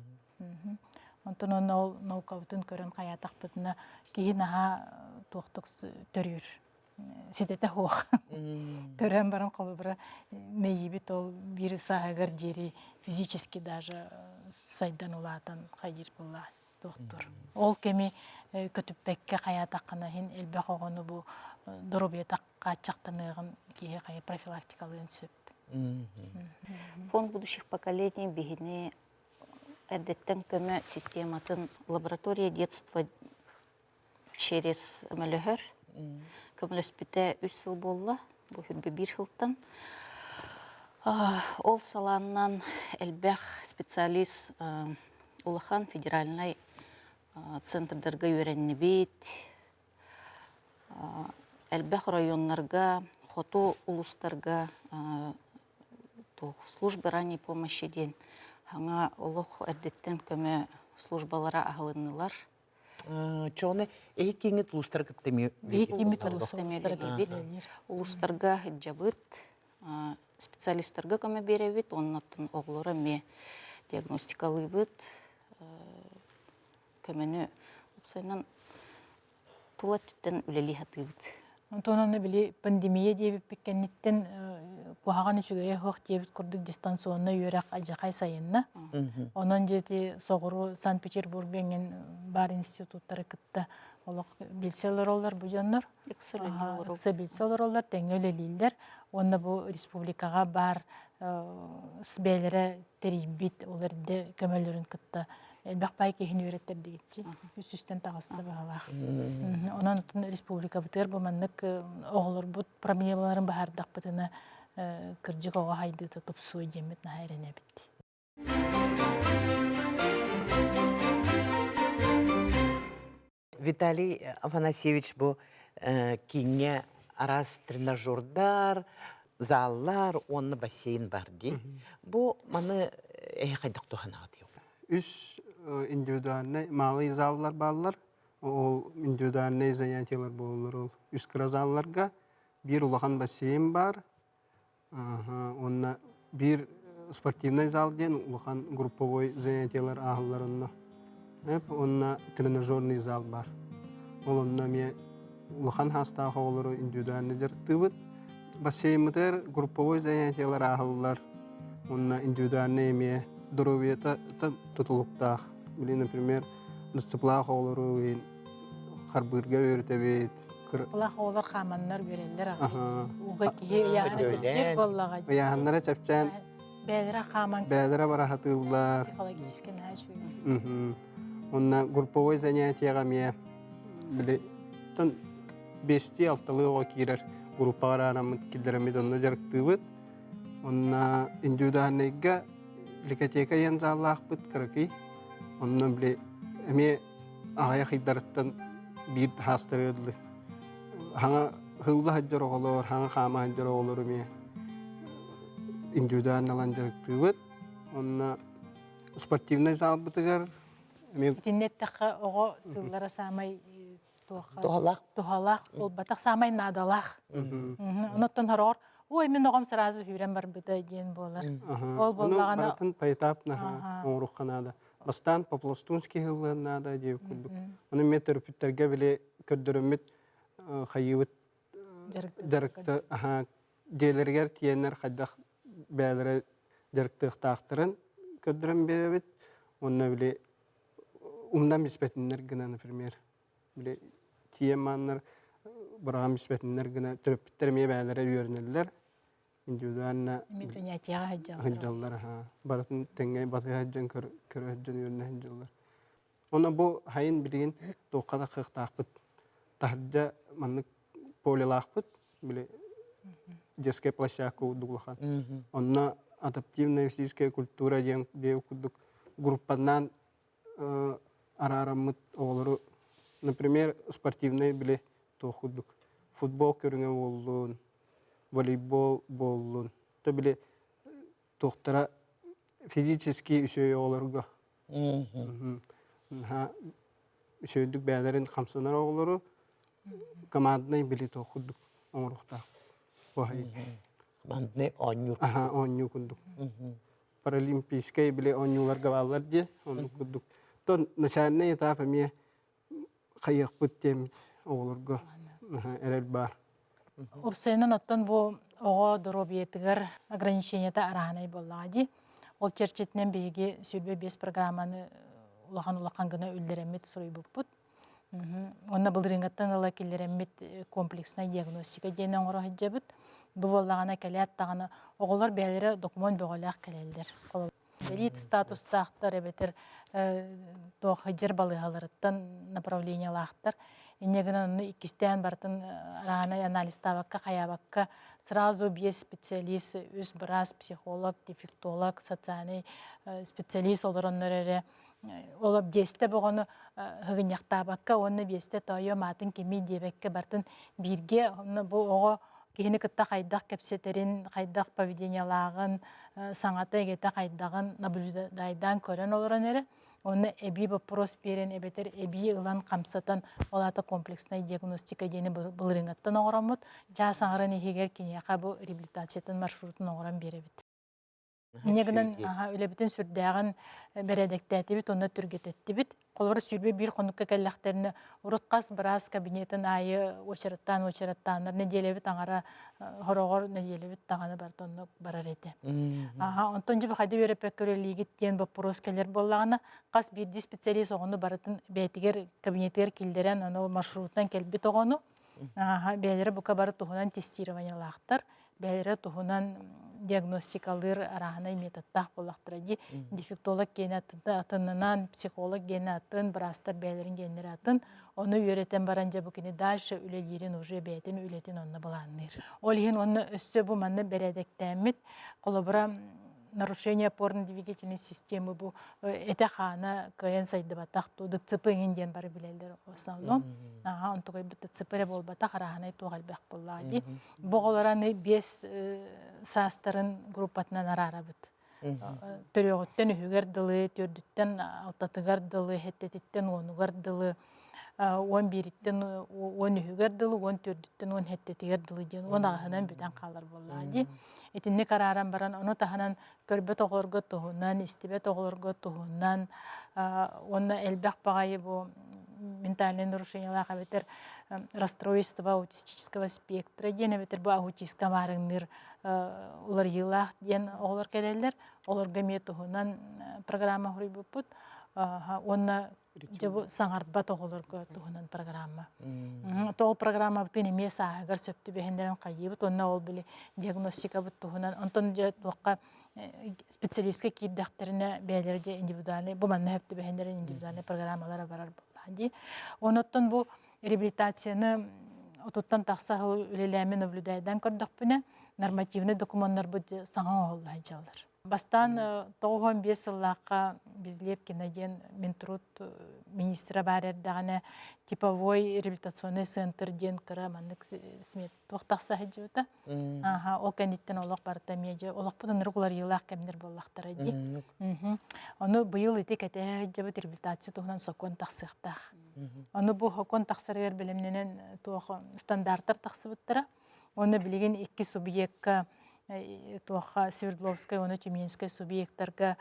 Онтон онно ол наукабытын көрөн хайаатахпытына киһи наһаа туохтук төрүүр ситэтэ суох. Төрөөн баран холобура мэйиибит ол биир сааһыгар диэри физически даже сайдан улаатан хайыыр буоллаҕа туохтуур. Ол кэми көтүппэккэ хайаатаххына иһин элбэх оҕону бу доруобуйата хааччахтаныаҕын киһи хайа профилактикалыан сөп. Фонд будущих поколений биһини эрдэттэн көмө систематын лаборатория детства через көмөлөһөр. Көмөлөспүтэ үс сыл буолла, бу хүрбэ биир сылтан. Ол салааннан элбэх специалист улахан федеральнай центрдарга үөрэннибит. Элбэх районнарга, хоту улуустарга служба ранней помощи диэн саҥа олох эрдэттэн көмө службалара аһылыннылар. Чоҕуна эһи кииҥҥит улуустары кытта эмиэ үлэлиибит. Улуустарга сылдьабыт, специалистарга көмө биэрэбит, оннуттан оҕолору эмиэ диагностикалыыбыт, көмөнү уопсайынан тула өттүттэн үлэлии сатыыбыт. Онтон аны били пандемия диэбиппит кэнниттэн куһаҕан үчүгэйэ суох диэбит курдук дистанционнай үөрэх алдьархай сайынна. Онон дьиэти соҕуруу Санкт-Петербурга эҥин баар институттары кытта олох билсэ олороллор бу дьоннор. Ыкса билсэ олороллор, тэҥҥэ үлэлииллэр. Уонна бу республикаҕа баар бэйэлэрэ тэрийбит ол эрдэ көмөлөрүн кытта элбэх баай киһини үөрэттэр диэччи үс сүүстэн таҕыста баһылаах. Онон оттон республикабытыгар бу маннык оҕолорбут проблемаларын баһаардахпытына кырдьык оҕо хайдыыта тупсуо диэммит наһаа эрэнэбит. Виталий Афанасьевич бу. кииҥҥэ араас тренажердар, заллар уонна бассейн бар дии. Бу маны эһи хайдах туһанаҕыт? Үс индивидуальнай малый заллар бааллар. Ол индивидуальнай занятиелар буолаллар ол үс кыра залларга. Биир улахан бассейн баар. Уонна биир спортивнай зал диэн улахан групповой занятиелар ааһаллар онно. Уонна тренажерный зал баар. Ол онно эмиэ улахан хаастаах оҕолору индивидуально дьарыктыыбыт. Бассейммытыгар групповой занятиелар ааһаллар. Уонна индивидуальный эмиэ доруобуйата тутулуктаах. Били, например, дисциплаах оҕолору харбыырга үөрэтэбит. Дисциплаах оҕолор хааманнар үөрэллэр аҕай. Ууга киһи ыйааһына чэпчиир буоллаҕа. Ыйааһыннара чэпчээн. Бэйэлэрэ хааман. Бэйэлэрэ барахатыыллар. Психологически наһаа үчүгэй. Уонна групповой занятиеҕа эмиэ били биэстии алталыы оҕо киирэр группаҕа араараммыт киллэрэммит онно дьарыктыыбыт. Онно индивидуальнайга ликотека диэн заллаахпыт кыракый. Онно били эмиэ аҕыйах ыйдарыттан биир хаастары дылы. Хаҥа хылла сылдьар оҕолор, хаҥа хаама сылдьар оҕолор эмиэ индивидуально ылан дьарыктыыбыт. Онно спортивнай залбытыгар эмиэ Итиннэ эттэххэ оҕо сыллара саамай туохха Туһалаах. туһалаах буолбатах саамай наадалаах. Онуттан хороҕор ой мин оҕом сразу сүүрэн барбыта диэн буолар. Ол Ону буоллаҕына барытын поэтапно оҥоруохха наада. Бастаан по-пластунски ыһыллыан наада диэбит курдук. Ону эмиэ төрөппүттэргэ били көрдөрөммүт хайыыбыт дьарыкта дьиэлэригэр тиийэннэр хайдах бэйэлэрэ дьарыктыахтаахтарын көрдөрөн биэрэбит. Уонна били умнан биспэтиннэр гына, например, били тиийэн мааннар быраҕан биспэтиннэр гына төрөппүттэр эмиэ бэйэлэрэ үөрэнэллэр. Индивидуально Эмиэ занятиеҕа сылдьаллар. сылдьаллар, аха. Барытын тэҥҥэ батыһа сылдьан көрө сылдьан үөрэнэ сылдьаллар. Онно бу хайын билигин туохха да кыахтаахпыт. Таһырдьа маннык полелаахпыт, били детская площадка курдук улахан. Онно адаптивная физическая культура диэн биэ курдук группанан араараммыт оҕолору, например, спортивный били туох курдук футбол көрүҥэ буоллун, волейбол буоллун, то били туохтара физически үчүгэй оҕолорго үчүгэйдик бэйэлэрин хамсанар оҕолору команднай били туох курдук оҥоруохтаах Команднай оонньуур. Аха, оонньуу курдук. Паралимпийскай били оонньууларга бааллар диye, оннук курдук. То начальный этап эмиэ хайыахпыт диэммит оҕолорго эрэл баар. Уопсайынан оттон бу оҕо доруобуйатыгар ограничениета арааһынай буоллаҕа дии. Ол чэрчитинэн биһиги 25 программаны улахан-улахан гына үллэрэммит суруйбуппут. Уонна былырыыҥҥыттан ыла киллэрэммит комплекснай диагностика диэни оҥоро сылдьабыт. Бу буоллаҕына кэлээт даҕаны оҕолор бэйэлэрэ докумуон бөҕөлөөх кэлэллэр. Элит статустаахтар эбэтэр туох сылдьар балыыһаларыттан направлениелаахтар. Инньэ гынан ону иккистээн барытын араанай анализтаабакка, хайаабакка сразу биэс специалист, үс быраас, психолог, дефектолог, социальный специалист олороннор эрэ ол биэстэ боҕону һыгынньахтаабакка уонна биэстэ тоойуом аатын кимий диэбэккэ барытын бииргэ онно бу оҕо киһини кытта хайдах кэпсэтэрин, хайдах поведениелааҕын, саҥата-иҥэтэ хайдаҕын наблюдайдаан көрөн олорон эрэ, уонна эбии боппуруос биэрэн эбэтэр эбии ылан хамсатан, ол аата комплекснай диагностика диэни былырыыҥҥаттан оҥороммут, чаас аҥарын иһигэр киниэхэ бу реабилитациятын маршрутун оҥорон биэрэбит. Инньэ гынан үлэбитин сүрдээҕин бэрээдэктээтибит уонна түргэтэттибит. Холобур, 21 хонукка кэллэхтэринэ, урут хас быраас кабинетын аайы уочараттаан уочараттааннар нэдиэлэбит аҥара хороҕор нэдиэлэбит даҕаны барыта оннук барар этэ. Аха, онтон дьэ хайда үөрэппэккэ үлэлиигит диэн боппуруос кэлэр буоллаҕына, хас биирдии специалист оҕону барытын бэйэтигэр кабинетыгар киллэрэн, аны маршрутунан кэлбит оҕону бэйэлэрэ бука бары туһунан тестированиелаахтар, бэйэлэрэ туһунан диагностикалыыр арааһынай методтаах буоллахтара дии. Дефектолог гиэнэ атынынан, психолог гиэнэ атын, быраастар бэйэлэрин гиэннэрэ атын. Ону үөрэтэн баран дьэ бу кини дальше үлэлиирин уже бэйэтин үлэтин онно былаанныыр. Ол иһин онно өссө бу манна бэрээдэктээммит, холобура, нарушение опорно-двигательной системы бу этэ-хаана кыайан сайдыбатах туу ДЦП иҥин диэн бары билэллэр в основном. Аха, онтугайбыт ДЦП эрэ буолбатах, арааһынай туох элбэх буоллаҕа дии. Бу оҕолор аны биэс саастарын группатынан араарабыт. Төрүөҕүттэн үһүгэр дылы, төрдүттэн алтатыгар дылы, сэттэтиттэн уонугар дылы, 11-иттэн 13-үгэр дылы, 14-үттэн 17-тигэр дылы диэн 18-ынан бүтэн хаалар буоллаҕа дии. Итинник арааран баран, ону таһынан көрбөт оҕолорго туһунан, истибэт оҕолорго туһунан уонна элбэх баҕайы бу ментальнай нарушениелаах эбэтэр расстройство аутистического спектра диэн эбэтэр бу аутистка маарыҥныыр уларыйыылаах диэн оҕолор кэлэллэр. Олорго эмиэ туһунан программа суруйбуппут. Уонна дьэ бу саҥарбат оҕолорго туһунан программа. Ол программабытын эмиэ сааһыгар сөп түбэһиннэрэн хайыыбыт уонна ол били диагностикабыт туһунан онтон дьэ туохха специалистка киирдэхтэринэ бэйэлэрэ дьэ индивидуальный бу манна сөп түбэһиннэрэн индивидуальный программалара барар буоллаҕа дии. Онуттан бу реабилитацияны отуттан тахса сыл үлэлээммин наблюдайдан көрдөхпүнэ нормативный докумуоннарбыт саҥа оҥоһулла сылдьаллар. Бастаан 95 сыллаахха Безлепкина диэн Минтруд министрэ баар эрдэҕинэ типовой реабилитационный центр диэн кыра маннык смет туох тахса сылдьыбыта. Аха, ол кэнниттэн олох барыта эмиэ дьэ олохпут ынырык уларыйыылаах кэмнэр буоллахтара дии. Ону быйыл ити кэтэһэ сылдьыбыт реабилитация туһунан сокуон тахсыахтаах. Ону бу сокуон тахсарыгар бэлэмнэнэн туох стандарттар тахсыбыттара. Уонна билигин икки субъекка туохха Свердловскай уонна Тюменскай субъектарга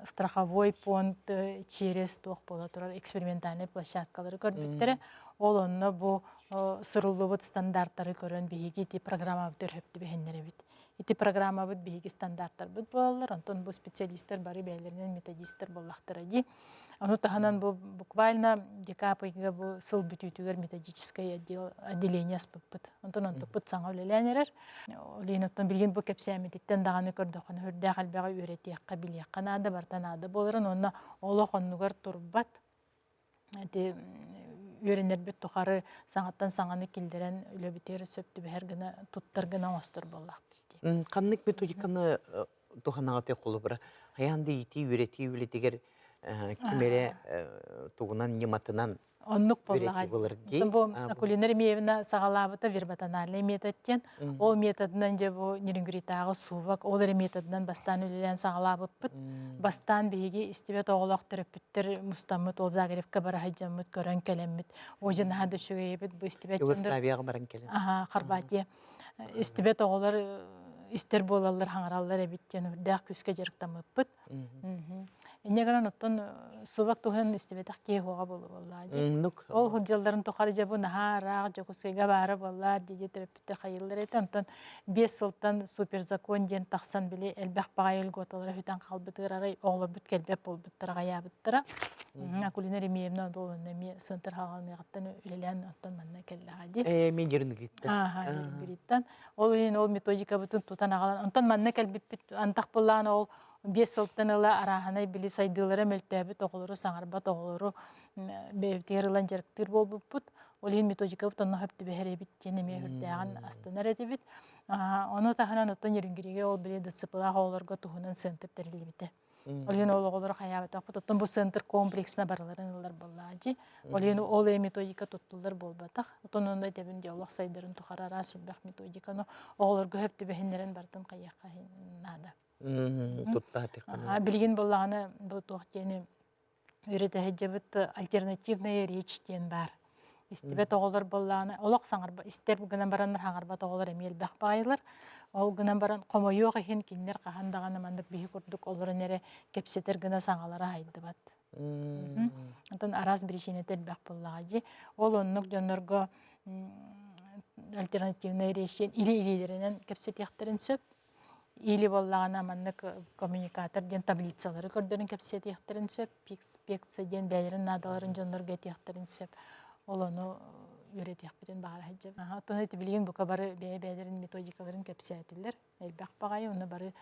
страховой пуонд через туох буола турар экспериментальнай площадкалары көрбүттэрэ. Ол онно бу суруллубут стандартары көрөн биһиги ити программабыт өрөп түбэһиннэрэбит. Ити программабыт биһиги стандартарбыт буолаллар, онтон бу специалистар бары бэйэлэринэн методистар буоллахтара дии. Ону таһынан бу буквально декабрь ыйга бу сыл бүтүүтүгэр методическай отдел отделение аспыппыт. Онтон онтукпут саҥа үлэлээн эрэр. Ол иһин оттон билигин бу кэпсээммититтэн даҕаны көрдөххүнэ сүрдээх элбэҕи үөрэтиэххэ, билиэххэ наада, барыта наада буоларын уонна олох оннугар турбат ити үөрэнэрбит тухары саҥаттан саҥаны киллэрэн үлэбитигэр сөп түбэһэр гына туттар гына оҥостор буоллахпыт дии. Ханнык методиканы туһанаҕытый холобура хайаан да иитии үөрэтии үлэтигэр ким эрэ тугунан ньыматынан Оннук буоллаҕа. Бу Акулина Ремеевна саҕалаабыта верботональный метод диэн. Ол методынан дьэ бу Нерюнгритааҕы сувак ол эрэ методынан бастаан үлэлээн саҕалаабыппыт. Бастаан биһиги истибэт оҕолоох төрөппүттэр мустаммыт ол Загребка бара сылдьаммыт көрөн кэлэммит. О дьэ наһаа да үчүгэйбит бу истибэт Югославияҕа баран кэлэн. Аха, Хорватия. Истибэт оҕолор истэр буолаллар, хаҥараллар эбит диэн үрдээх күүскэ дьарыктаммыппыт. Инньэ гынан оттон субак туһунан истибэтэх киһи уоҕа буолла дии. Ол сылдьалларын тухары дьэ бу наһаа ыраах Дьокуускайга баара буоллар дии төрөппүттэр хайыыллар этэ. Онтон 5 сылтан суперзакон диэн тахсан били элбэх баҕайы льготалара сүтэн хаалбытыгар арай оҕолорбут кэлбэт буолбуттара аҕайаабыттара. Акулина Ремеевна долунна эмиэ сыантыр хааланыаҕыттан үлэлээн оттон манна кэллэҕэ дии. Ээ, мен Нерюнгриттэн. Ааха, Нерюнгриттан. Ол иһин ол методикабытын тутан аҕалан, онтон манна кэлбиппит антах былаан ол 5 сылтан ыла арааһынай били сайдыылара мөлтөөбүт оҕолору, саҥарбат оҕолору бэйэбитигэр ылан дьарыктыыр буолбуппут. Ол иһин методикабыт онно сөп түбэһэр эбит диэн эмиэ үрдээҕин астынар этибит. Ону таһынан оттон Нерюнгригэ ол били ДЦП-лаах оҕолорго туһунан центр тэриллибитэ. Ол иһин ол оҕолору хайаабатахпыт. Оттон бу центр комплексно барыларын ылар буоллаҕа Ол иһин ол эрэ методика туттуллар буолбатах. Оттон онно этэбин дии олох сайдарын тухары араас элбэх методиканы оҕолорго сөп түбэһиннэрэн барытын хайыахха наада. Туттаатыххына. Билигин буоллаҕына бу туох диэни үөрэтэ сылдьабыт альтернативная речь диэн баар. Истибэт оҕолор буоллаҕына олох саҥарба истэр гынан бараннар хаҥарбат оҕолор эмиэ элбэх баайылар. Ол гынан баран хомойуох иһин кинилэр хаһан даҕаны маннык биһи курдук олорон эрэ кэпсэтэр гына саҥалара хайдыбат. Онтон араас биричиинэтэ элбэх буоллаҕа дии. Ол оннук дьоннорго альтернативная речь диэн или-илиилэринэн кэпсэтиэхтэрин сөп. Или буоллаҕына маннык коммуникатор диэн таблицалары көрдөрөн кэпсэтиэхтэрин сөп, пикс диэн бэйэлэрин наадаларын дьоннорго этиэхтэрин сөп. Ол ону үөрэтиэхпитин баҕара сылдьабын. Оттон ити билигин бука бары бэйэ-бэйэлэрин методикаларын кэпсээтилэр. Элбэх баҕайы, ону бары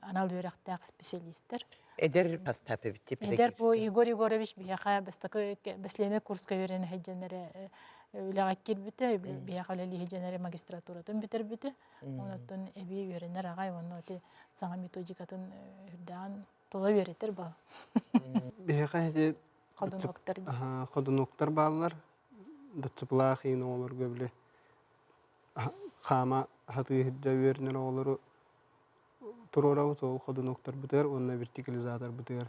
Анал үөрэхтээх специалистер. Эдэр састаап эбит Эдэр бу Егор Егорович биһиэхэ бастакы бэслиэнэ курска үөрэнэ сылдьан үлэҕэ киирбитэ, биһиэхэ үлэлии сылдьан магистратуратын бүтэрбитэ. Онон эбии үөрэнэр аҕай уонна ити саҥа методикатын үрдээн тула үөрэтэр бал. Биһиэхэ ити Ходунуктар. Ходунуктар бааллар. Дацыплаах иин оҕолорго били хаама хатыы сылдьа үөрэнэр оҕолору туруорабыт ол ходунуктарбытыгар уонна вертикализаторбытыгар.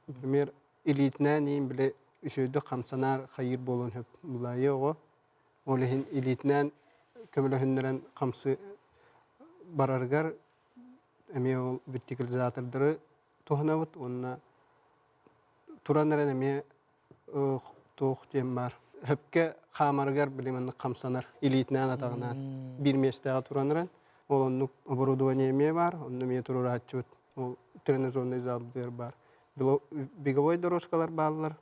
Например, илиитинээн иин били үчүгэйдик хамсанар хайыыр буолуон сөп былайы оҕо. Ол иһин илиитинээн көмөлөһүннэрэн хамсы барарыгар эмиэ ол вертикализатордары туһанабыт уонна туран эрэн эмиэ туох диэн баар хөпкө хаамарыгар били маннык хамсанар илиитинээн атаҕынаан биир миэстэҕэ туран эрэн ол оннук оборудование эмиэ баар онно эмиэ туруорааччыбыт ол тренажерный залбытыгар баар беговой дорожкалар бааллар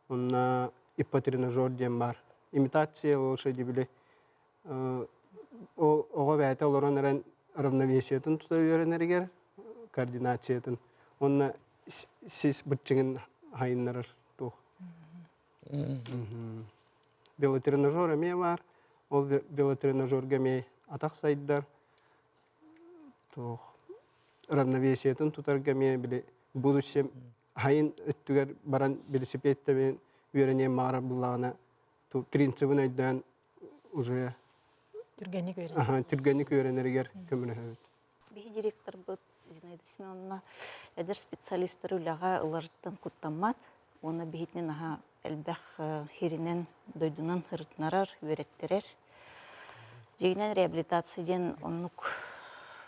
онно иппотренажер диэн баар имитация лошади били ол оҕо бэйэтэ олорон эрэн равновесиетын тута үөрэнэригэр координациятын уонна сис быччыҥын хайыннарар туох велотренажер эмиэ баар ол велотренажерга эмиэ атах сайдар туох равновесиетын тутарга эмиэ били будущем хайын өттүгэр баран велосипедтэн үөрэниэн баҕарар буллаҕына принцибын өйдөөн уже түргэнник үөрэнэр түргэнник үөрэнэригэр көмөлөһөбүт. Биһи директорбыт Зинаида Семеновна эдэр специалистар үлэҕэ ыларыттан куттаммат уонна биһитинэн аһа элбэх хиринэн дойдунан ырытынарар, үөрэттэрэр. Дьиҥинэн реабилитация диэн оннук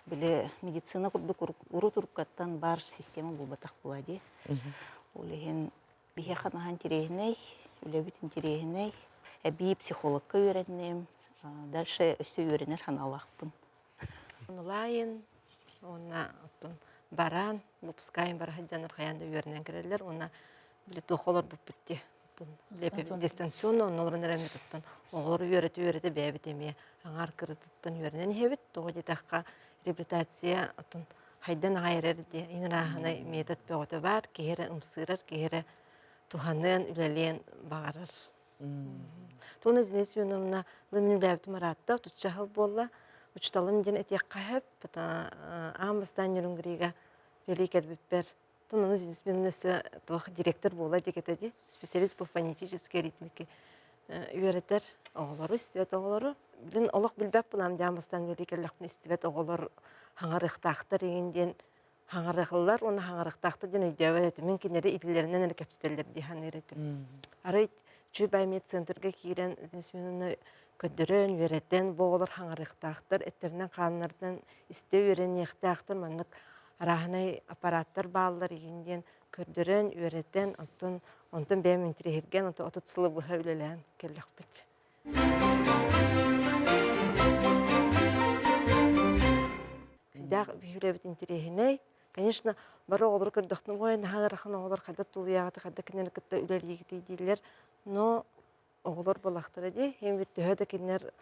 били медицина курдук урут уруккаттан баар система буолбатах буолаа дии. Ол иһин Биһиэхэ наһаа интэриэһинэй, үлэбит интэриэһинэй. Эбии психологка үөрэнним, дальше өссө үөрэнэр санаалаахпын. Онлайн уонна оттон бараан выпускаем бара сылдьаннар хайаан да үөрэнэн кэлэллэр уонна били туох олорбуппут дии оттон дистанционно онно олорон эрэммит оттон оҕолору үөрэтэ-үөрэтэ бэйэбит эмиэ аҥаар кырытыттан үөрэнэн иһэбит тоҕо диэтэххэ реабилитация оттон хайдан аҕай эрэр дии ин-ырааһынай метод бөҕөтө баар киһи эрэ ымсыырар киһи эрэ туһаныан үлэлиэн баҕарар Туона Зинаида Семеновна мин үлээбитим ыраатта отучча сыл буолла учууталым диэн этиэххэ сөп аан бастаан Нерюнгрига үлэлии кэлбиппэр Тон ону Зинаида Семеновна өссө туох директор буола диэки этэ дии специалист по фонетической ритмике үөрэтэр оҕолору истибэт оҕолору билин олох билбэт буолаам диэн бастаан үлэлии кэллэхпинэ истибэт оҕолор хаҥарыахтаахтар игин диэн хаҥарыахыллар уонна хаҥарыахтаахтар диэн өйдөөбөт этим мин кинилэри илиилэринэн эрэ кэпсэтэллэр дии саныыр этим арай Чуй медцентрга киирэн Семеновна көрдөрөн үөрэтэн бу оҕолор хаҥарыахтаахтар эттэринэн хааннарынан истэ үөрэниэхтээхтэр маннык арааһынай аппараттар бааллар игин диэн көрдөрөн, үөрэтэн, оттон онтон бэйэм интириэһиргээн, онтон 30 сылы быһа үлэлээн кэллэхпит. Дээх биһирэбит интириэһинэй. Конечно, бары оҕолору көрдөхтүм, ой, наһаа ыарахан оҕолор хайда тулуйаҕыт, хайда кинилэри кытта үлэлиигитий дииллэр. Но оҕолор буоллахтара дии, иһин бит төһө да кинилэр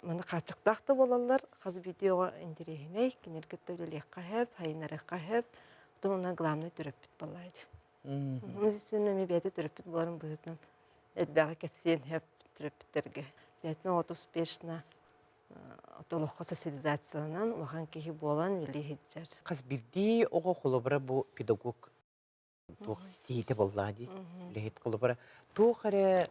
маны хааччахтаах да буолаллар, хас биирдии оҕо интэриэһинэй, кинилэр кытта үлэлиэххэ сөп, сайыннарыахха сөп, оттон уонна главный төрөппүт буоллаа дии. Естественно, эмиэ бэйэтэ төрөппүт буоларын быһыытынан элбэҕи кэпсиэн сөп төрөппүттэргэ. Бэйэтин оҕото успешно олоххо социализацияланан улахан киһи буолан үлэлии сылдьар. Хас биирдии оҕо холобура бу педагог туох ситиһиитэ буоллаҕа дии. Үлэһит холобура туох эрэ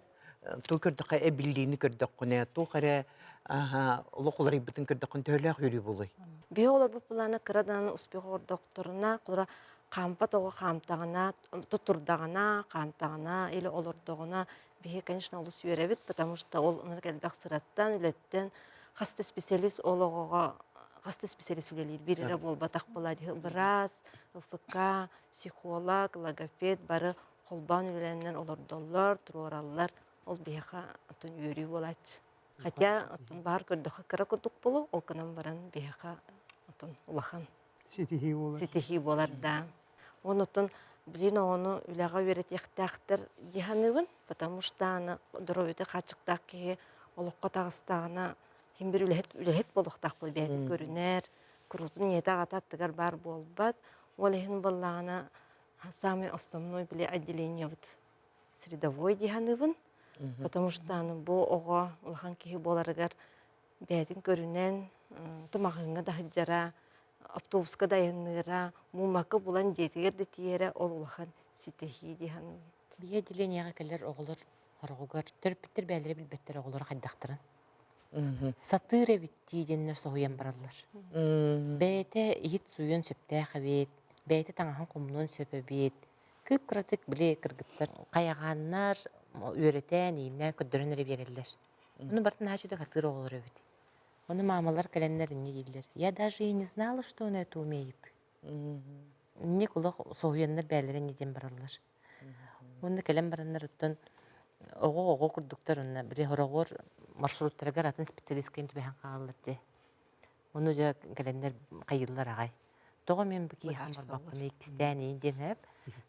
туу көрдөххө эбиллиини көрдөххүнэ туох эрэ аха олох уларыйбытын көрдөххүнэ төһөлөөх үөрүү буолуой? Биһи олорбут былаана кыра даҕаны успех оҥордохторуна, кура хаампат оҕо хаамтаҕына, тутурдаҕына, хаамтаҕына или олордоҕуна биһи, конечно, олус үөрэбит, потому что ол ынырык элбэх сыраттан, үлэттэн хас да специалист ол оҕоҕо хас да специалист үлэлиир биир эрэ буолбатах буолаа дии быраас, ЛФК, психолог, логопед бары холбоон үлэлэнэн олордоллор, туруораллар. Ол биһиэхэ оттон үөрүү буолааччы. Хотя оттон баар көрдөххө кыра курдук болу, ол гынан баран биһиэхэ оттон улахан ситиһии буолар. Ситиһии буолар да. Уон оттон билин оҕону үлэҕэ үөрэтиэхтээхтэр дии саныыбын, потому что аны доруобуйата хааччахтаах киһи олоххо таҕыстаҕына ким бир үлэһит үлэһит буолуохтаах буол бэйэтин көрүнэр. Куруутун ийэтэ аҕата аттыгар баар буолбат. Ол иһин буоллаҕына самый основной били отделениебыт средовой дии саныыбын. Потому что аны бу оҕо улахан киһи буоларыгар бэйэтин көрүнэн тумаҕыҥҥа да сылдьара, автобуска да айанныыра, муумакка булан дьиэтигэр да тиийэрэ ол улахан ситиһии дии саныыбын. Биһи отделениеҕа кэлэр оҕолор хороҕугар төрөппүттэр бэйэлэрэ билбэттэр оҕолоро хайдахтарын. Сатыыр эбит дии диэннэр соһуйан бараллар. Бэйэтэ иһит сууйуон сөптөөх эбит, бэйэтэ таҥаһын хомунуон сөп эбит. Кып-кыратык били кыргыттар хайаҕааннар үөрэтэн, ииннээн көрдөрөн эрэ биэрэллэр. Ону барытын наһаа үчүгэй хатыыр оҕолор эбит. Ону маамалар кэлэннэр инньэ дииллэр. Я даже и не знала, что он это умеет. Инник олох соһуйаннар бээлэрэ инньэ диэн бараллар. Уонна кэлэн бараннар оттон оҕо-оҕо курдуктар онно били хороҕор маршруттарыгар атын специалистка түбэһэн хаалаллар дии. Ону дьэ кэлэннэр хайыыллар аҕай. Тоҕо мин бу киһиэхэ барбаппын иккистээн иин диэн эп.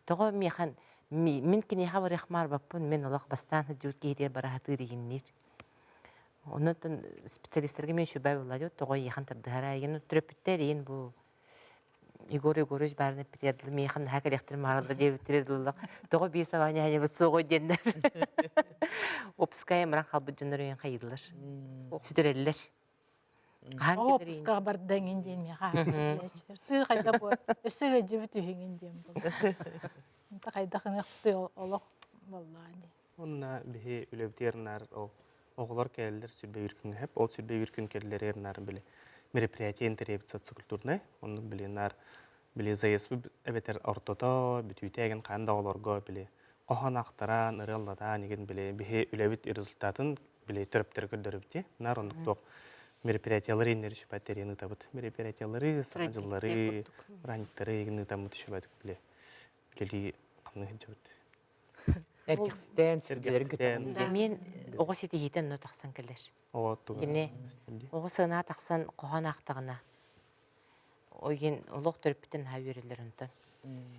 Тоҕо миэхэ мин киниэхэ барыахмаар барбаппын мин олох бастаан сылдьыбыт киһитигэр бара сатыыр иһинниир. Онон специалистарга мен үчүгэй буолла тоҕо иэхэн тардыһара иин төрөппүттэр иин бу Егор Егорович баарын эппитигэр дылы миэхэ наһаа кэлиэхтэрин мааралла диэбиттэрэ дылылах тоҕо биир сабаанньаһанньабыт суоҕуй диэннэр опуская мыран хаалбыт дьоннор өйөн хайыыллар сүтэрэллэр хаһан Опускаҕа барда эҥин диэн миэхэ аахсыбыт Тыы хайда бу өссө ыалдьыбыт үһүҥүн диэн буолла. Онто хайдах ыныахпытый олох буоллаҕа дии. Онно биһи үлэбитигэр наар ол оҕолор кэлэллэр сүрбэ биир күҥҥэ сөп. Ол сүрбэ биир күн кэлэллэригэр наар били мероприятие интэриэбит социокультурнай. Оннук били наар били заезд эбэтэр ортото бүтүүтэ эгин хаан да оҕолорго били хоһоон ахтаран, ырыаллатаан игин били биһи үлэбит результатын били төрөптөрө көрдөрөбүт. Наар оннук туох мероприятиялары иннери сүбэт тэрийэн ыытабыт. Мероприятиялары, саҥа дьыллары, праздниктары игин ыытаммыт сүбэтик били үлэлии хамныы сылдьабыт. Эргэхситэн, сүргэлэрин көтөҕөн. Мин оҕо ситиһиитэ онно тахсан кэлэр. Кини оҕо сыанаа тахсан хоһоон аахтаҕына, ол иһин олох төрөппүттэн наһаа үөрэллэр онтон.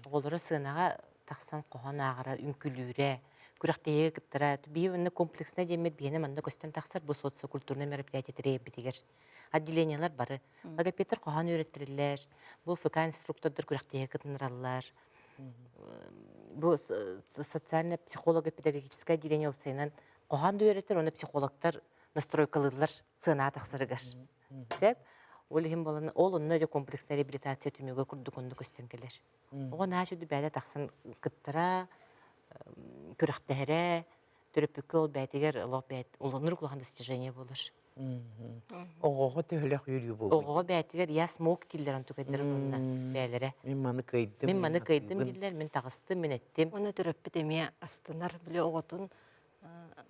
Оҕолоро сыанаҕа тахсан хоһоон ааҕара, үҥкүлүүрэ, күрэхтэһиигэ кыттара. Биһи манна комплекснай диэммит биһиэнэ манна көстөн тахсар бу социокультурнай мероприятие тэрийэрбитигэр. Отделениелар бары. Логопедтар хоһоон үөрэттэрэллэр, бу ФК инструктордар күрэхтэһиигэ кытыннараллар. Бу социальное психолого-педагогическое отделение уопсайынан хоһоон да үөрэтэр, уонна психологтар настройкалыыллар сыанаа тахсарыгар. Сөп. Ол иһин буолан, ол онно эрэ комплекснай реабилитация түмүгэ курдук онно көстөн кэлэр. Оҕо наһаа үчүгэй бэйэтэ тахсан кыттара, күрэхтэһэрэ, төрөппүккэ ол бэйэтигэр олох бэйэт уланнык улахан достижение буолар. Оҕоҕо төһөлөөх үөрүү буолуой? Оҕоҕо бэйэтигэр я смог дииллэр онтукайдарын уонна бэйэлэрэ. Мин маны кыайдым. Мин маны кыайдым дииллэр, мин таҕыстым, мин эттим. Уонна төрөппүт эмиэ астынар, били оҕотун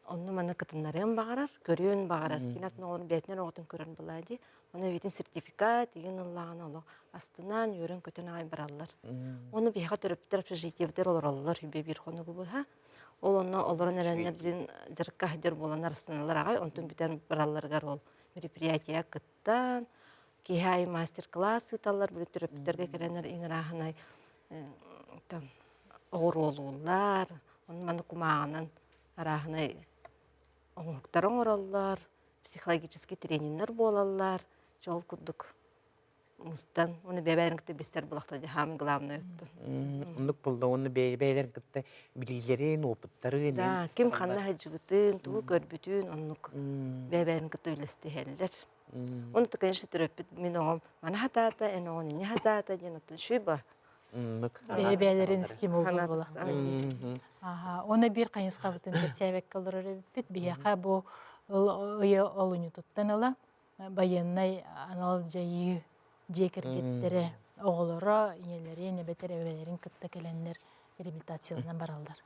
онну-маны кытыннарыан баҕарар, көрүөн баҕарар. Кини атын оҕолорун бэйэтинэн оҕотун көрөн булаа дии. Ону эбиитин сертификат игин ыллаҕына олох астынан, үөрэн-көтөн аҕай бараллар. Уонна биһиэхэ төрөппүттэр общежитиебытыгар олороллор үбэ биир хонугу быһа. Ол онно олорон эрэннэр билин дьарыкка сылдьар буолан арыстаналлар аҕай, онтон бүтэн баралларыгар ол мероприятие кыттан, киэһэ аайы мастер-класс ыыталлар, били төрөппүттэргэ кэлэннэр иҥырааһынай оҕуруолууллар, ону маны кумааҕынан арааһынай оҥоһуктары оҥороллор, психологический трениннэр буолаллар, чэ ол курдук мустан уонна бэйэ-бэйэлэрин кытта билсэр буолахтар дьэ хаамый главное оттон. Оннук буолла уонна бэйэ-бэйэлэрин кытта билиилэрин, опыттарын Да, ким ханна сылдьыбытын, тугу көрбүтүн оннук бэйэ-бэйэлэрин кытта үллэстиһэллэр. Онно конечно төрөппүт мин оҕом маны хатаата, эн оҕон ини хатаата диэн оттон шуйба. Оннук. Бэйэ-бэйэлэрин стимуллуур буолахтар. Аха, уонна биир хайысхабытын кэпсээбэккэ олорор эбиппит. Биһиэхэ бу ыйы олунньутуттан ыла байыаннай анал дьайыы дьиэ кэргэттэрэ оҕолоро ийэлэрин эбэтэр эбэлэрин кытта кэлэннэр реабилитацияланан бараллар.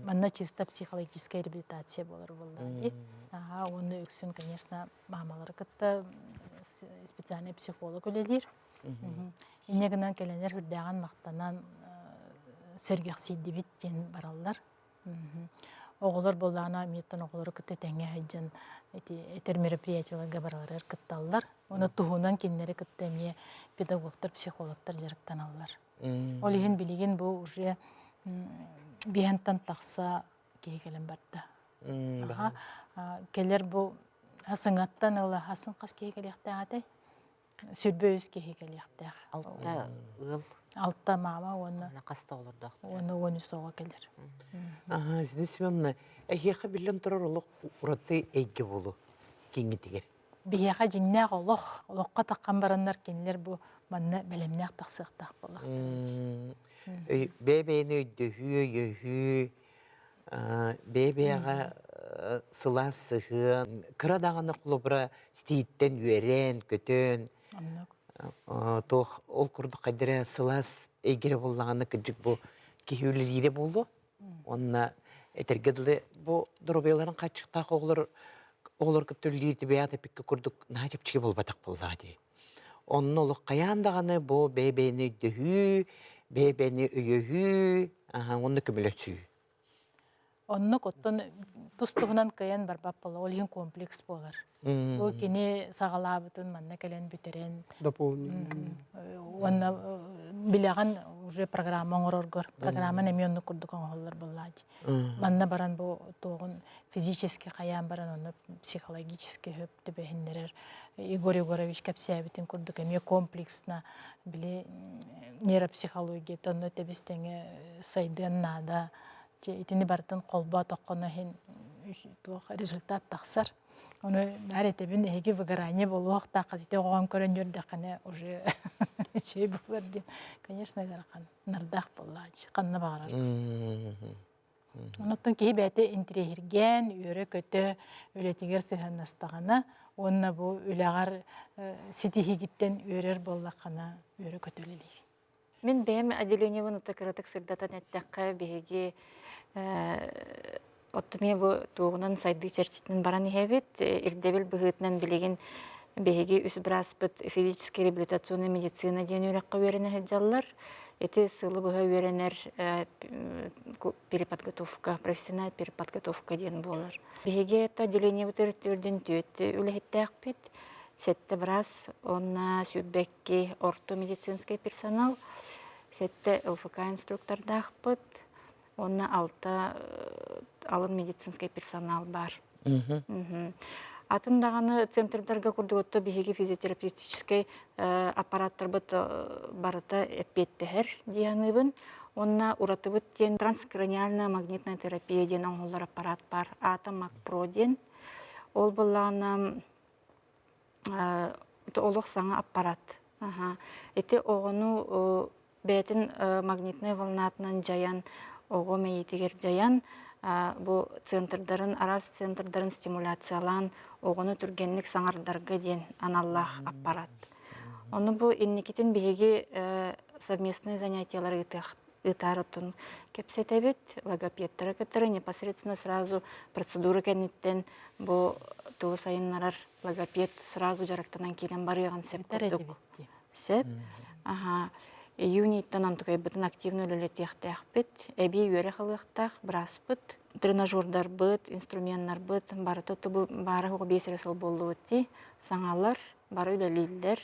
Манна чисто психологическая реабилитация буолар буоллаҕа дии. Аха, уонна үксүн, конечно, маамалары кытта специальный психолог үлэлиир. Инньэ гынан кэлэннэр үрдээҕин махтанан сэргэхсийдибит диэн бараллар. Оҕолор буоллаҕына миэттэн оҕолору кытта тэҥҥэ сылдьан ити этэр мероприятиеларга барыларыгар кытталлар. Ону туһунан кинилэри кытта эмиэ педагогтар, психологтар дьарыктаналлар. Ол иһин билигин бу уже биһантан тахса киһи кэлэн барда. Кэлэр бу сыҥаттан ыла хасын хас киһи кэлиэхтээх этэй? Сүрбэ үс киһи кэлиэхтээх. Алта ыал. Алта маама уонна хаста олордоох. Уонна 13 оҕо кэлэр. Аха, Зина Семеновна, эһиэхэ биллэн турар олох ураты эйгэ буолу киҥҥитигэр. Биһиэхэ дьиҥнээх олох, олоххо таххан бараннар кинилэр бу манна бэлэмнээх тахсыахтаах буоллахтара. Бэйэ-бэйэни өйдөһүү, өйөһүү, бэйэ-бэйэҕэ сылаас сыһыан, кыра даҕаны холобура стииттэн үөрэн, көтөн, туох ол курдук хайдара сылаас эйгэрэ буоллаҕына кырдьык бу киһи үлэлиирэ буолуо. Уонна этэргэ дылы бу доруобуйаларын хааччахтаах оҕолор оҕолор кытта үлэлиир бэйэҕит эппиккэ курдук наһаа чэпчэки буолбатах буоллаҕа дии. Онно олох хайаан даҕаны бу бэйэ-бэйэни өйдөһүү, бэйэ-бэйэни өйөһүү, уонна көмөлөсүү. Оннук оттон тус-туһунан кыайан барбат буолла, ол иһин комплекс буолар. Бу кини саҕалаабытын манна кэлэн бүтэрэн Дополнение. уонна билэҕин уже программа оҥороргор программаны эмиэ оннук курдук оҥоһуллар буоллаа дии. Манна баран бу туоҕун физически хайаан баран онно психологически хөп түбэһиннэрэр Егор Егорович кэпсээбитин курдук эмиэ комплексно били нейропсихологията онно тэбис-тэҥэ сайдыан наада. Чэ итини барытын холбоотоххуна иһин туох результат тахсар. Ону наар этэбин эһиги выгорание буолуохтааххыт ити оҕоҕун көрөн үөрдэххинэ уже үчүгэй буолар диэн. Конечно ыарахан нардаах буоллааччы ханна баҕарар. Онуттан киһи бэйэтэ интириэһиргээн, үөрэ-көтө үлэтигэр сыһыаннастаҕына уонна бу үлэҕэр ситиһиигиттэн үөрэр буоллаххына үөрэ-көтө үлэлиигин. Мин бэйэм отделениебын ото кыратык сырдатан эттэххэ, биһиги оттумия бу туоҕунан сайдыы чэрчитинэн баран иһэбит. Ирдэбил быһыытынан билигин биһиги үс бырааспыт физическая реабилитационная медицина диэн үөрэххэ үөрэнэ сылдьаллар. Ити сылы быһа үөрэнэр переподготовка, профессиональная переподготовка диэн буолар. Биһиги это отделениебыт үрдүн түөрт үлэһиттээхпит, сэттэ быраас уонна сүүрбэкки орто медицинскэй персонал, сэттэ ЛФК инструктордаахпыт, уонна алта алын медицинскэй персонал баар. Атын даҕаны центрдарга курдук биһиги физиотерапевтическай аппараттарбыт барыта эппиэттэһэр дии саныыбын. Уонна уратыбыт диэн транскраниальная магнитная терапия диэн оҥоһуллар аппарат баар. Аата МакПро диэн. Ол былаана олох саҥа аппарат. Ити оҕону бэйэтин магнитнай волнатынан дьайан, оҕо мэйиитигэр дьайан, бу центрдарын, араас центрдарын стимуляциялаан оҕону түргэнник саҥардарга диэн аналлаах аппарат. Ону бу инникитин биһиги совместные занятиялары ыытыах ыытаар оттон кэпсэтэбит, логопедтары кытары непосредственно сразу процедура кэнниттэн бу тылы сайыннарар логопед сразу дьарыктанан киирэн барыаҕын сөп курдук. Сөп. Аха. Июньтан онтукайбытын активно үлэлэтиэхтээхпит. Эбии үөрэх ылыахтаах бырааспыт, тренажердарбыт, инструменнарбыт барыта тубу баара оҕо биэс эрэ сыл буоллубут дии. Саҥалар бары үлэлииллэр.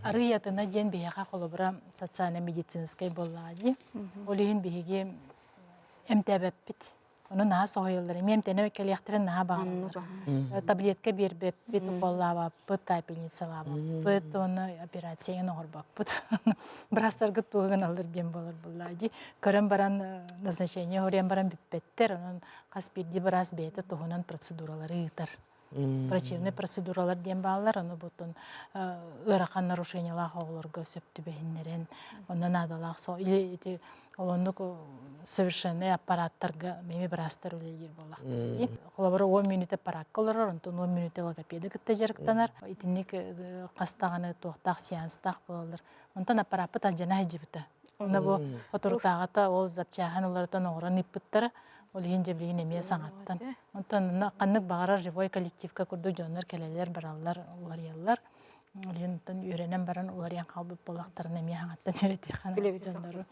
Арыый атына диэн биһиэхэ холобура социально-медицинскэй буоллаҕа дии. Ол иһин биһиги эмтээбэппит. Ону наһаа соһуйаллар. Эмиэ эмтэнэ кэлиэхтэрин наһаа баҕараллар. Таблетка биэрбэппит, уколлаабаппыт, капельницалаабаппыт, уонна операцияны оҥорбоппут. Быраастаргыт тугу гыналлар диэн буолар буоллаа дии. Көрөн баран назначение хоруйан баран бүппэттэр. Онон хас биирдии быраас бэйэтэ туһунан процедуралары ыытар. Врачебный процедуралар диэн бааллар, ону бутун ыарахан нарушениелаах оҕолорго сөп түбэһиннэрэн, онно наадалаах со или ити олоннук совершенный аппараттарга меми быраастар үлэлиир буоллахтар. Холобура 10 мүнүүтэ аппараакка олорор, онтон 10 мүнүүтэ логопеды кытта дьарыктанар. Итинник хас даҕаны туохтаах сеанстаах буолаллар. Онтон аппарааппыт алдьана сылдьыбыта. Онно бу соторутааҕыта ол запчааһын олоротон оҥорон ыыппыттара. Ол иһин дьэ билигин эмиэ саҥаттан. Онтон ханнык баҕарар живой коллективка курдук дьоннор кэлэллэр, бараллар, уларыйаллар. Ол иһин онтон үөрэнэн баран уларыйан хаалбыт буоллахтарына эмиэ хаҥаттан үөрэтиэххэ дьоннору.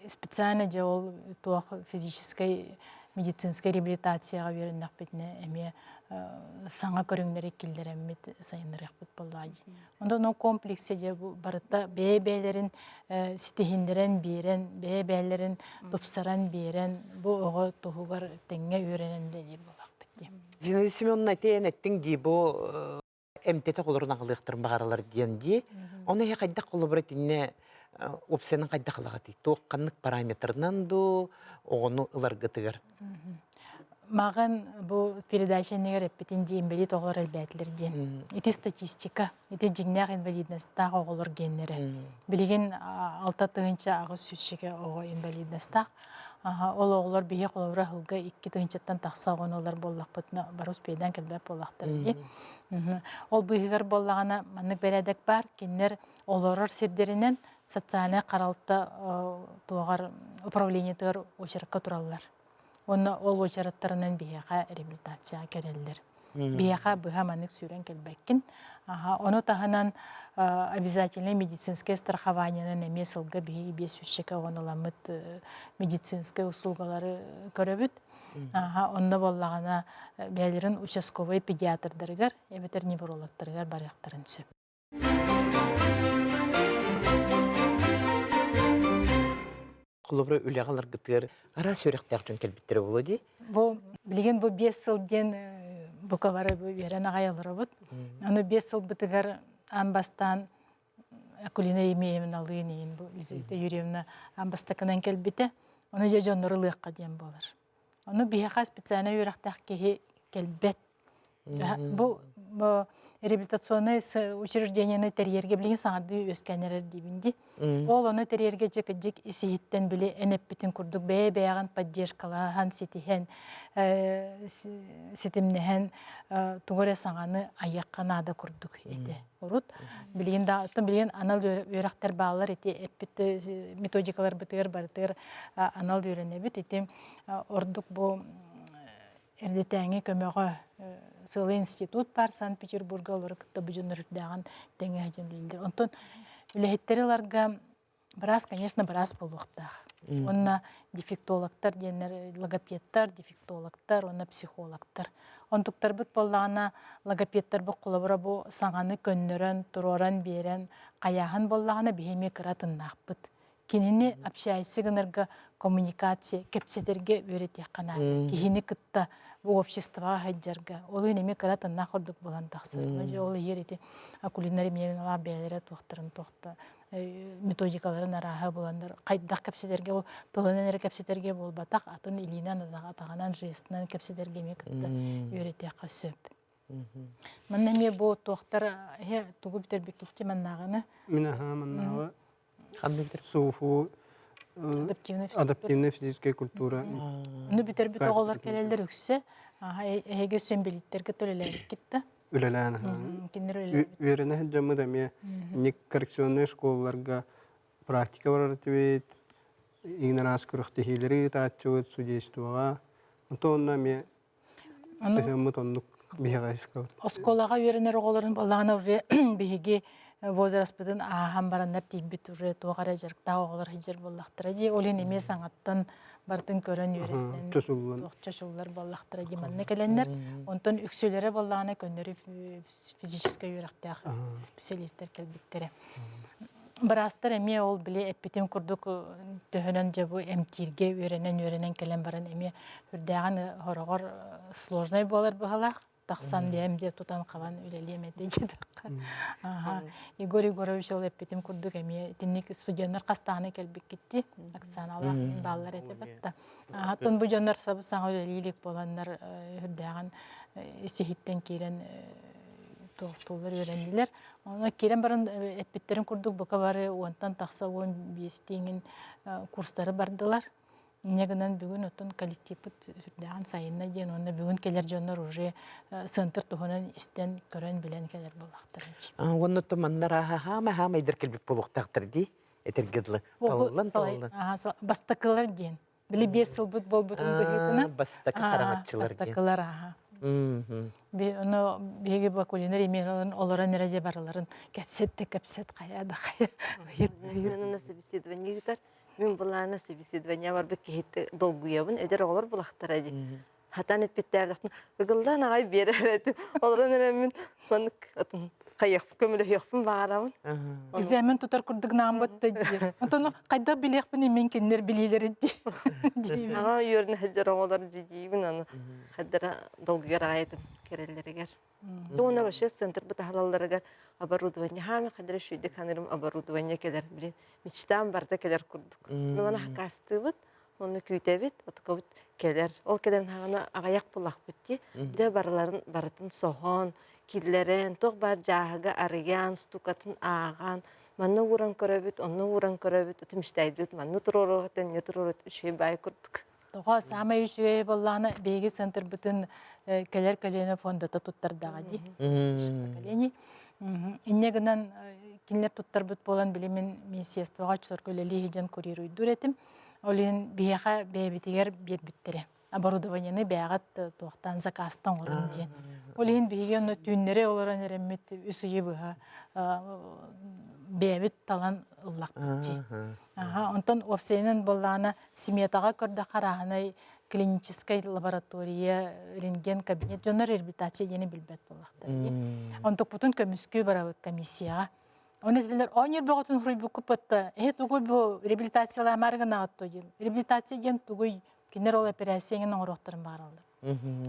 Специально дьэ ол туох физическэй медицинскэй реабилитацияҕа үөрэннэхпитинэ эмиэ саҥа көрүҥнэри киллэрэммит сайыннарыахпыт буоллаҕа дии. Онтон ол комплексе дьэ бу барыта бэйэ-бэйэлэрин ситиһиннэрэн биэрэн, бэйэ-бэйэлэрин тупсаран биэрэн, бу оҕо туһугар тэҥҥэ үөрэнэн үлэлиир буоллахпыт дии. Зинаида Семеновна, ити эн эттиҥ дии бу. Эмтэтэ олорун аҕалыахтарын баҕаралар диэн дии. Ону эһи хайдах холобура итиннэ опциянан хайдах ылаҕытый? Туох ханнык параметрынан дуу оҕону ыларгытыгар? Маҕан бу передача иннигэр эппитин дии инбэлиит оҕолор элбээтилэр диэн. Ити статистика, ити дьиҥнээх инвалидностаах оҕолор геннэрэ. Билигин 6800 чеке оҕо инвалидностаах. Ол оҕолор биһи холобура сылга 2 тыһыынчаттан тахса оҕону ылар буоллахпытына бары успейдаан кэлбэт буоллахтара дии. Ол быыһыгар буоллаҕына маннык бэрээдэк баар. Кинилэр олорор сирдэринэн социальнай харалта туоҕар управлениетыгар очеркка тураллар. Уонна ол уочараттарынан биһиэхэ реабилитацияҕа кэлэллэр. Биһиэхэ быһа маннык сүүрэн кэлбэккин. Ону таһынан обязательнай медицинскэй страхованиенан эмиэ сылга биһиги 500 оҕону ыламмыт медицинскэй услугалары көрөбүт. Онно буоллаҕына бэйэлэрин участковай педиатрдарыгар эбэтэр неврологтарыгар барыахтарын сөп. Холобура, үлэҕэ ыларгытыгар араас үөрэхтээх дьон кэлбиттэрэ буолуо дии. Бу билигин бу 5 сыл диэн бука бары бу үөрэн аҕай олоробут. Аны 5 сылбытыгар аан бастаан Акулина Еремеевналыын иин бу Елизавета Юрьевна аан бастакынан кэлбитэ. Ону дьэ дьоннору ылыахха диэн буолар. Ону биһиэхэ специальнай үөрэхтээх киһи кэлбэт. Бу реабилитационнай учреждениены тэрийэргэ билигин саҥардыы үөскээн эрэр диибин дии. Ол ону тэрийэргэ дьэ кырдьык ис-иһиттэн били эн эппитин курдук бэйэ-бэйэҕин поддержкалаһан, ситиһэн, ситимнэһэн тугу эрэ саҥаны айыахха наада курдук этэ урут. Билигин да оттон билигин анал үөрэхтэр бааллар ити эппит методикаларбытыгар барытыгар анал үөрэнэбит. Ити ордук бу Эрдэтээҥи көмөҕө сыалай институт баар Санкт-Петербурга олору кытта бу дьоннор үрдээҕин тэҥэ сылдьан үлэлииллэр. Онтон үлэһиттэри ыларга быраас, конечно, быраас буолуохтаах. Уонна дефектологтар диэннэр логопедтар, дефектологтар уонна психологтар. Онтуктарбыт буоллаҕына логопедтарбыт холобура бу саҥаны көннөрөн, туруоран биэрэн хайааһын буоллаҕына биһи эмиэ кыра тыннаахпыт. Кинини общайся гынарга коммуникация, кэпсэтэргэ үөрэтиэххэ наада. Киһини кытта бу обществоҕа сылдьарга. Ол иһин эмиэ кыра тыннаах курдук буолан тахсар. Ол иһэр ити Акулина Ремьевналаах бэйэлэрэ туохтарын туохта методикаларын арааһа буланнар хайдах кэпсэтэргэ ол тылынан эрэ кэпсэтэргэ буолбатах атын илиинэн атаҕынан жестынан кэпсэтэргэ эмиэ кытта үөрэтиэххэ сөп. Манна эмиэ бу туохтар тугу бүтэрбиккитчи маннааҕыны Мин аһаа маннааҕы СУФУ адаптивная физическая культура. Ону бүтэрбит оҕолор кэлэллэр үксэ. Эһиги өссө инбэлииттэргэ үлэлээбиккит да? Үлэлээн. Кинилэр үлэлээбит. Үөрэнэ сылдьаммыт эмиэ ник коррекционнай школаларга практика барар этибит, иҥнэн аас күрэхтэһиилэри ыытааччыбыт судействоҕа. Онтон онно эмиэ Сыһыаммыт оннук биһиэхэ искабыт. Оскуолаҕа үөрэнэр оҕолорун буоллаҕына уже биһиги возрастпытын ааһан бараннар тиийбит уже туох эрэ дьарыктаах оҕолор сылдьар буоллахтара дии. Ол иһин эмиэ саҥаттан барытын көрөн үөрэтэн чочуллан чочуллар буоллахтара дии манна кэлэннэр. Онтон үксүлэрэ буоллаҕына көннөрү физическэй үөрэхтээх специалистэр кэлбиттэрэ. Быраастар эмиэ ол били эппитим курдук төһөнөн дьэ бу эмтииргэ үөрэнэн-үөрэнэн кэлэн баран эмиэ үрдээҕин хороҕор сложнай буолар быһалаах тахсан диэм дьэ тутан-хабан үлэлиэм этэ диэтэххэ. Егор Егорович ол эппитим курдук эмиэ итинник студеннар хастааны кэлбиккитти Оксаналаах бааллар этэ батта. Аттан бу дьоннор сабыс-саҥа үлэлии илик буоланнар үрдээҕин ис-иһиттэн киирэн туохтууллар үөрэннилэр. Онно киирэн баран эппиттэрин курдук бука бары уонтан тахса 15 тииҥин курстары бардылар. Инньэ гынан бүгүн оттон коллективпыт сүрдээҕин сайынна диэн уонна бүгүн кэлэр дьоннор уже центр туһунан истэн, көрөн, билэн кэлэр буоллахтара. Уонна оттон манна арааһа хаама-хаамайдар кэлбит буолуохтаахтар дии этэргэ дылы. Талыллан талыллан. Бастакылар диэн. Били 5 сылбыт буолбутун быһыытынан. Бастакы хараҥаччылар диэн. Бастакылар аха. Ону биһиги Бакулина Ременоваларын олорон эрэ дьэ барыларын кэпсэт да кэпсэт хайа да хайа. Семеновна собеседование ыытар. Мин былаана собеседование барбыт киһи долгуйабын эдэр оҕолор булахтара дии. Хатан эппиттээбэтэхпин ыгыллан аҕай биэрэр этим. Олорон эрэ мин маннык атын. Хайыах көмөлөһүөхпүн баҕарабын. Экзамен тутар курдук наамбатта диир. Онтон хайдах билиэхпин мин кинилэр билиилэрин дии. Аҕа үөрэнэ сылдьар оҕолор дьиибин аны хайдара долгуйар аҕай этим кэрэллэригэр. Уонна вообще центрбыт аһалалларыгар оборудование хаами хайдара үчүгэйдик саныырым оборудование кэлэр. Блин, мечтам барыта кэлэр курдук. Ну маны хакастыыбыт, Ону күүтэбит, отукабыт кэлэр. Ол кэлэн хаҕана аҕыйах булахпыт дии. Дьэ барыларын барытын соһон, киллэрэн, туох баар дьааһыга арыйан, стукатын ааҕан, манна ууран көрөбүт, онно ууран көрөбүт, ытым мечтайдыыт, манна туруоруох этэ, инньэ туруоруот үчүгэй баай курдук. Тоҕо саамай үчүгэй буоллаҕына биһиги центрбытын кэлэр көлүөнэ фондата туттардаҕа дии. Поколений. Инньэ гынан кинилэр туттарбыт буолан били мин министерствоҕа оччолорго үлэлии сылдьан курируйдуур этим. Ол иһин биһиэхэ бэйэбитигэр биэрбиттэрэ. Оборудованиены бэйэҕит туохтаан заказтан оҥорун диэн. Ол иһин биһиги онно түүннэри олорон эрэммит үс ыйы быһа бэйэбит талан ыллахпыт дии. Аха, онтон уопсайынан буоллаҕына сметаҕа көрдөххө арааһынай клиническай лаборатория, рентген кабинет дьоннор реабилитация диэни билбэт буоллахтара дии. Онтукпутун көмүскүү барабыт комиссияҕа. Оны этилэр оонньуур бөҕөтүн суруйбуккуппутта эһи тугуй бу реабилитациялаамаары гынаҕыт дуо диэн. Реабилитация диэн тугуй кинилэр ол эпэрээссийэ эҥин оҥоруохтарын баҕараллар.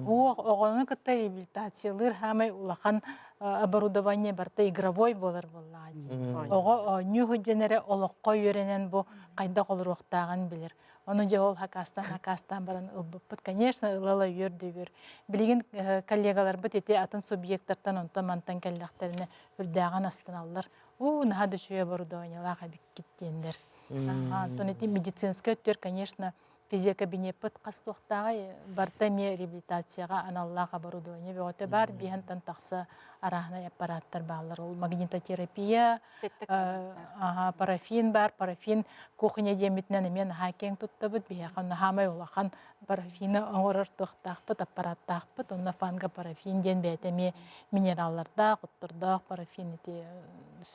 Уох оҕону кытта реабилитациялыыр хаамай улахан оборудование барыта игровой буолар буоллаҕа дии. Оҕо оонньуу сылдьан эрэ олоххо үөрэнэн бу хайдах олоруохтааҕын билэр. Ону дьэ ол хакаастаан хакаастаан баран ылбыппыт. Конечно, ыла-ыла үөр да үөр. Билигин коллегаларбыт ити атын субъектартан онтон-мантан кэллэхтэринэ үрдээҕин астыналлар. Уу, наһаа да үчүгэй оборудованиелаах эбиккит диэннэр. Онтон ити медицинскэй өттүгэр, конечно, физиокабинеппыт хас туохтааҕый барыта эмиэ реабилитацияҕа аналлаах оборудование бөҕөтө баар биһантан тахса арааһынай аппараттар бааллар ол магнитотерапия аха парафин баар парафин кухня диэммитинэн эмиэ наһаа киэҥ туттабыт биһиэхэ наһаамай улахан парафины оҥорор туохтаахпыт аппараттаахпыт онно фанга парафин диэн бэйэтэ эмиэ минераллардаах оттордоох парафин ити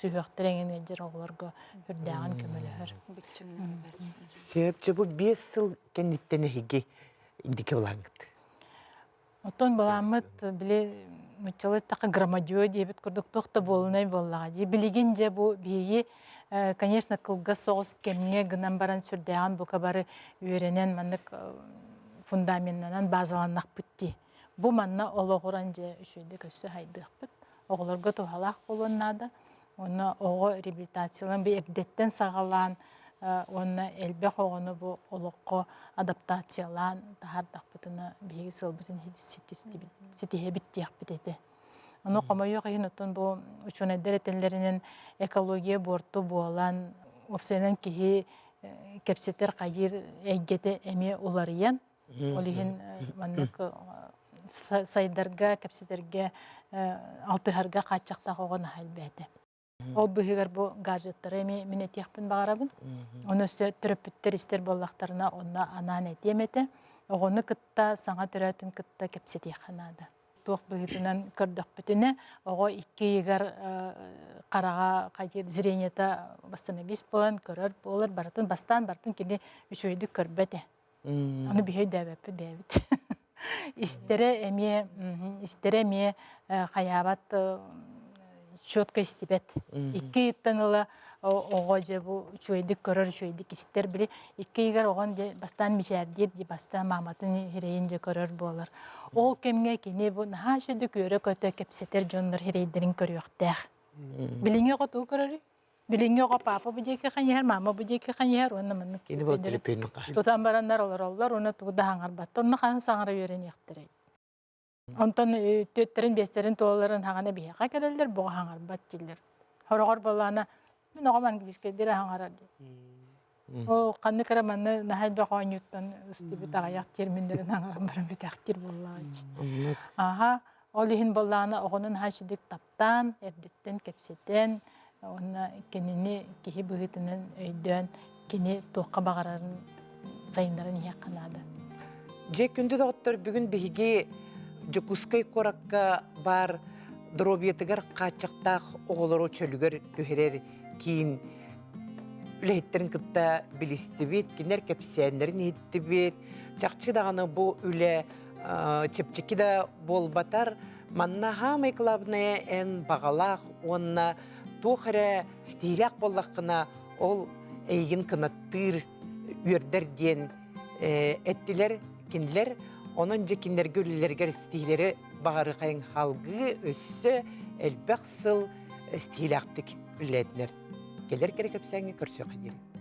сүһүөхтэр эҥин ыалдьар оҕолорго үрдээҕин көмөлөһөр Сөп, дьэ бу 5 сыл кэнниттэн эһиги индики былааҥҥыт. Оттон былааммыт били нуччалыы эттэххэ громадье диэбит курдук туох да буолунай буоллаҕа дии. Билигин дьэ бу биһиги, конечно, кылгас соҕус кэмҥэ гынан баран сүрдээҕин бука бары үөрэнэн маннык фундаменнанан базаланнахпыт дии. Бу манна олоҕуран дьэ үчүгэйдик өссө хайдыахпыт. Оҕолорго туһалаах буолуон наада. Уонна оҕо реабилитацияларын бу эрдэттэн саҕалаан уонна элбэх оҕону бу олоххо адаптациялаан таһаардахпытына биһиги сыалбытын ситистибит ситиһэбит диэхпит этэ. Ону хомойуох иһин оттон бу учуонайдар этэллэринэн экология буорту буолан уопсайынан киһи кэпсэтэр хайыыр эйгэтэ эмиэ уларыйан Ол иһин маннык сайдарга, кэпсэтэргэ, алтыһарга хааччахтаах оҕо наһаа элбээтэ. Ол быыһыгар бу гаджеттары эмиэ мин этиэхпин баҕарабын. Ону өссө төрөппүттэр истэр буоллахтарына, онно анаан этиэм этэ. Оҕону кытта, саҥа төрөөтүн кытта кэпсэтиэххэ наада. Туох быһыытынан көрдөхпүтүнэ, оҕо икки ыйыгар хараҕа хайдыыр зрениета восстановись буолан көрөр буолар, барытын бастаан барытын кини үчүгэйдик көрбөт ээ. Аны биһи өйдөөбөппүт бэйэбит. Истэрэ эмиэ истэрэ эмиэ хайаабат четко истибэт. Икки ыйыттан ыла оҕо дьэ бу үчүгэйдик көрөр, үчүгэйдик истэр. Били икки ыйыгар оҕон дьэ бастаан мичээрдиир дии, бастаан мааматын сирэйин дьэ көрөр буолар. Ол кэмҥэ кини бу наһаа үчүгэйдик үөрэ-көтө кэпсэтэр дьоннор сирэйдэрин көрүөхтээх. Билиҥҥи оҕо тугу көрөрүй? Билиҥҥи оҕо папа бу диэки хайыһар, мама бу диэки хайыһар уонна маннык Кини бу төлөпүөнүн тутан бараннар олороллор уонна тугу да саҥарбаттар. Онно хаһан саҥара үөрэниэхтэрэй? Онтон түөттэрин, биэстэрин туолаларын хаҕана биһиэхэ кэлэллэр, буга хаҥарбат дииллэр. Хороҕор буоллаҕына, мин оҕом английскайдыыр хаҥарар диэн. Ол ханнык эрэ манна наһаа элбэх оонньууттан ыстыбыт аҕыйах терминнэрин аҥаран баран бүтэхтиир буоллаҕа. Аха, ол иһин буоллаҕына оҕону наһаа үчүгдүк таптаан, эрдэттэн кэпсэтэн, уонна кинини киһи быһыытынан өйдөөн, кини туохха баҕарарын сайыннаран иһиэххэ наада. Дьэ, күндү доҕоттор, бүгүн биһиги Дьокуускай куоракка баар доруобуйатыгар хааччахтаах оҕолору чөлүгэр түһэрэр киин үлэһиттэрин кытта билистибит, кинилэр кэпсээннэрин иһиттибит. Чахчы даҕаны бу үлэ чэпчэки да буолбатар, манна хаамай главное эн баҕалаах уонна туох эрэ стилээх буоллаххына, ол эйигин кынаттыыр, үөрдэр диэн эттилэр кинилэр. Онон дьэ кинилэргэ үлэлэригэр стилэри баҕарыхайын халгыы өссө элбэх сыл стилээхтик үлэлээтилэр. Кэлэр кэрэ кэпсээҥҥэ көрсүөххэ диэри.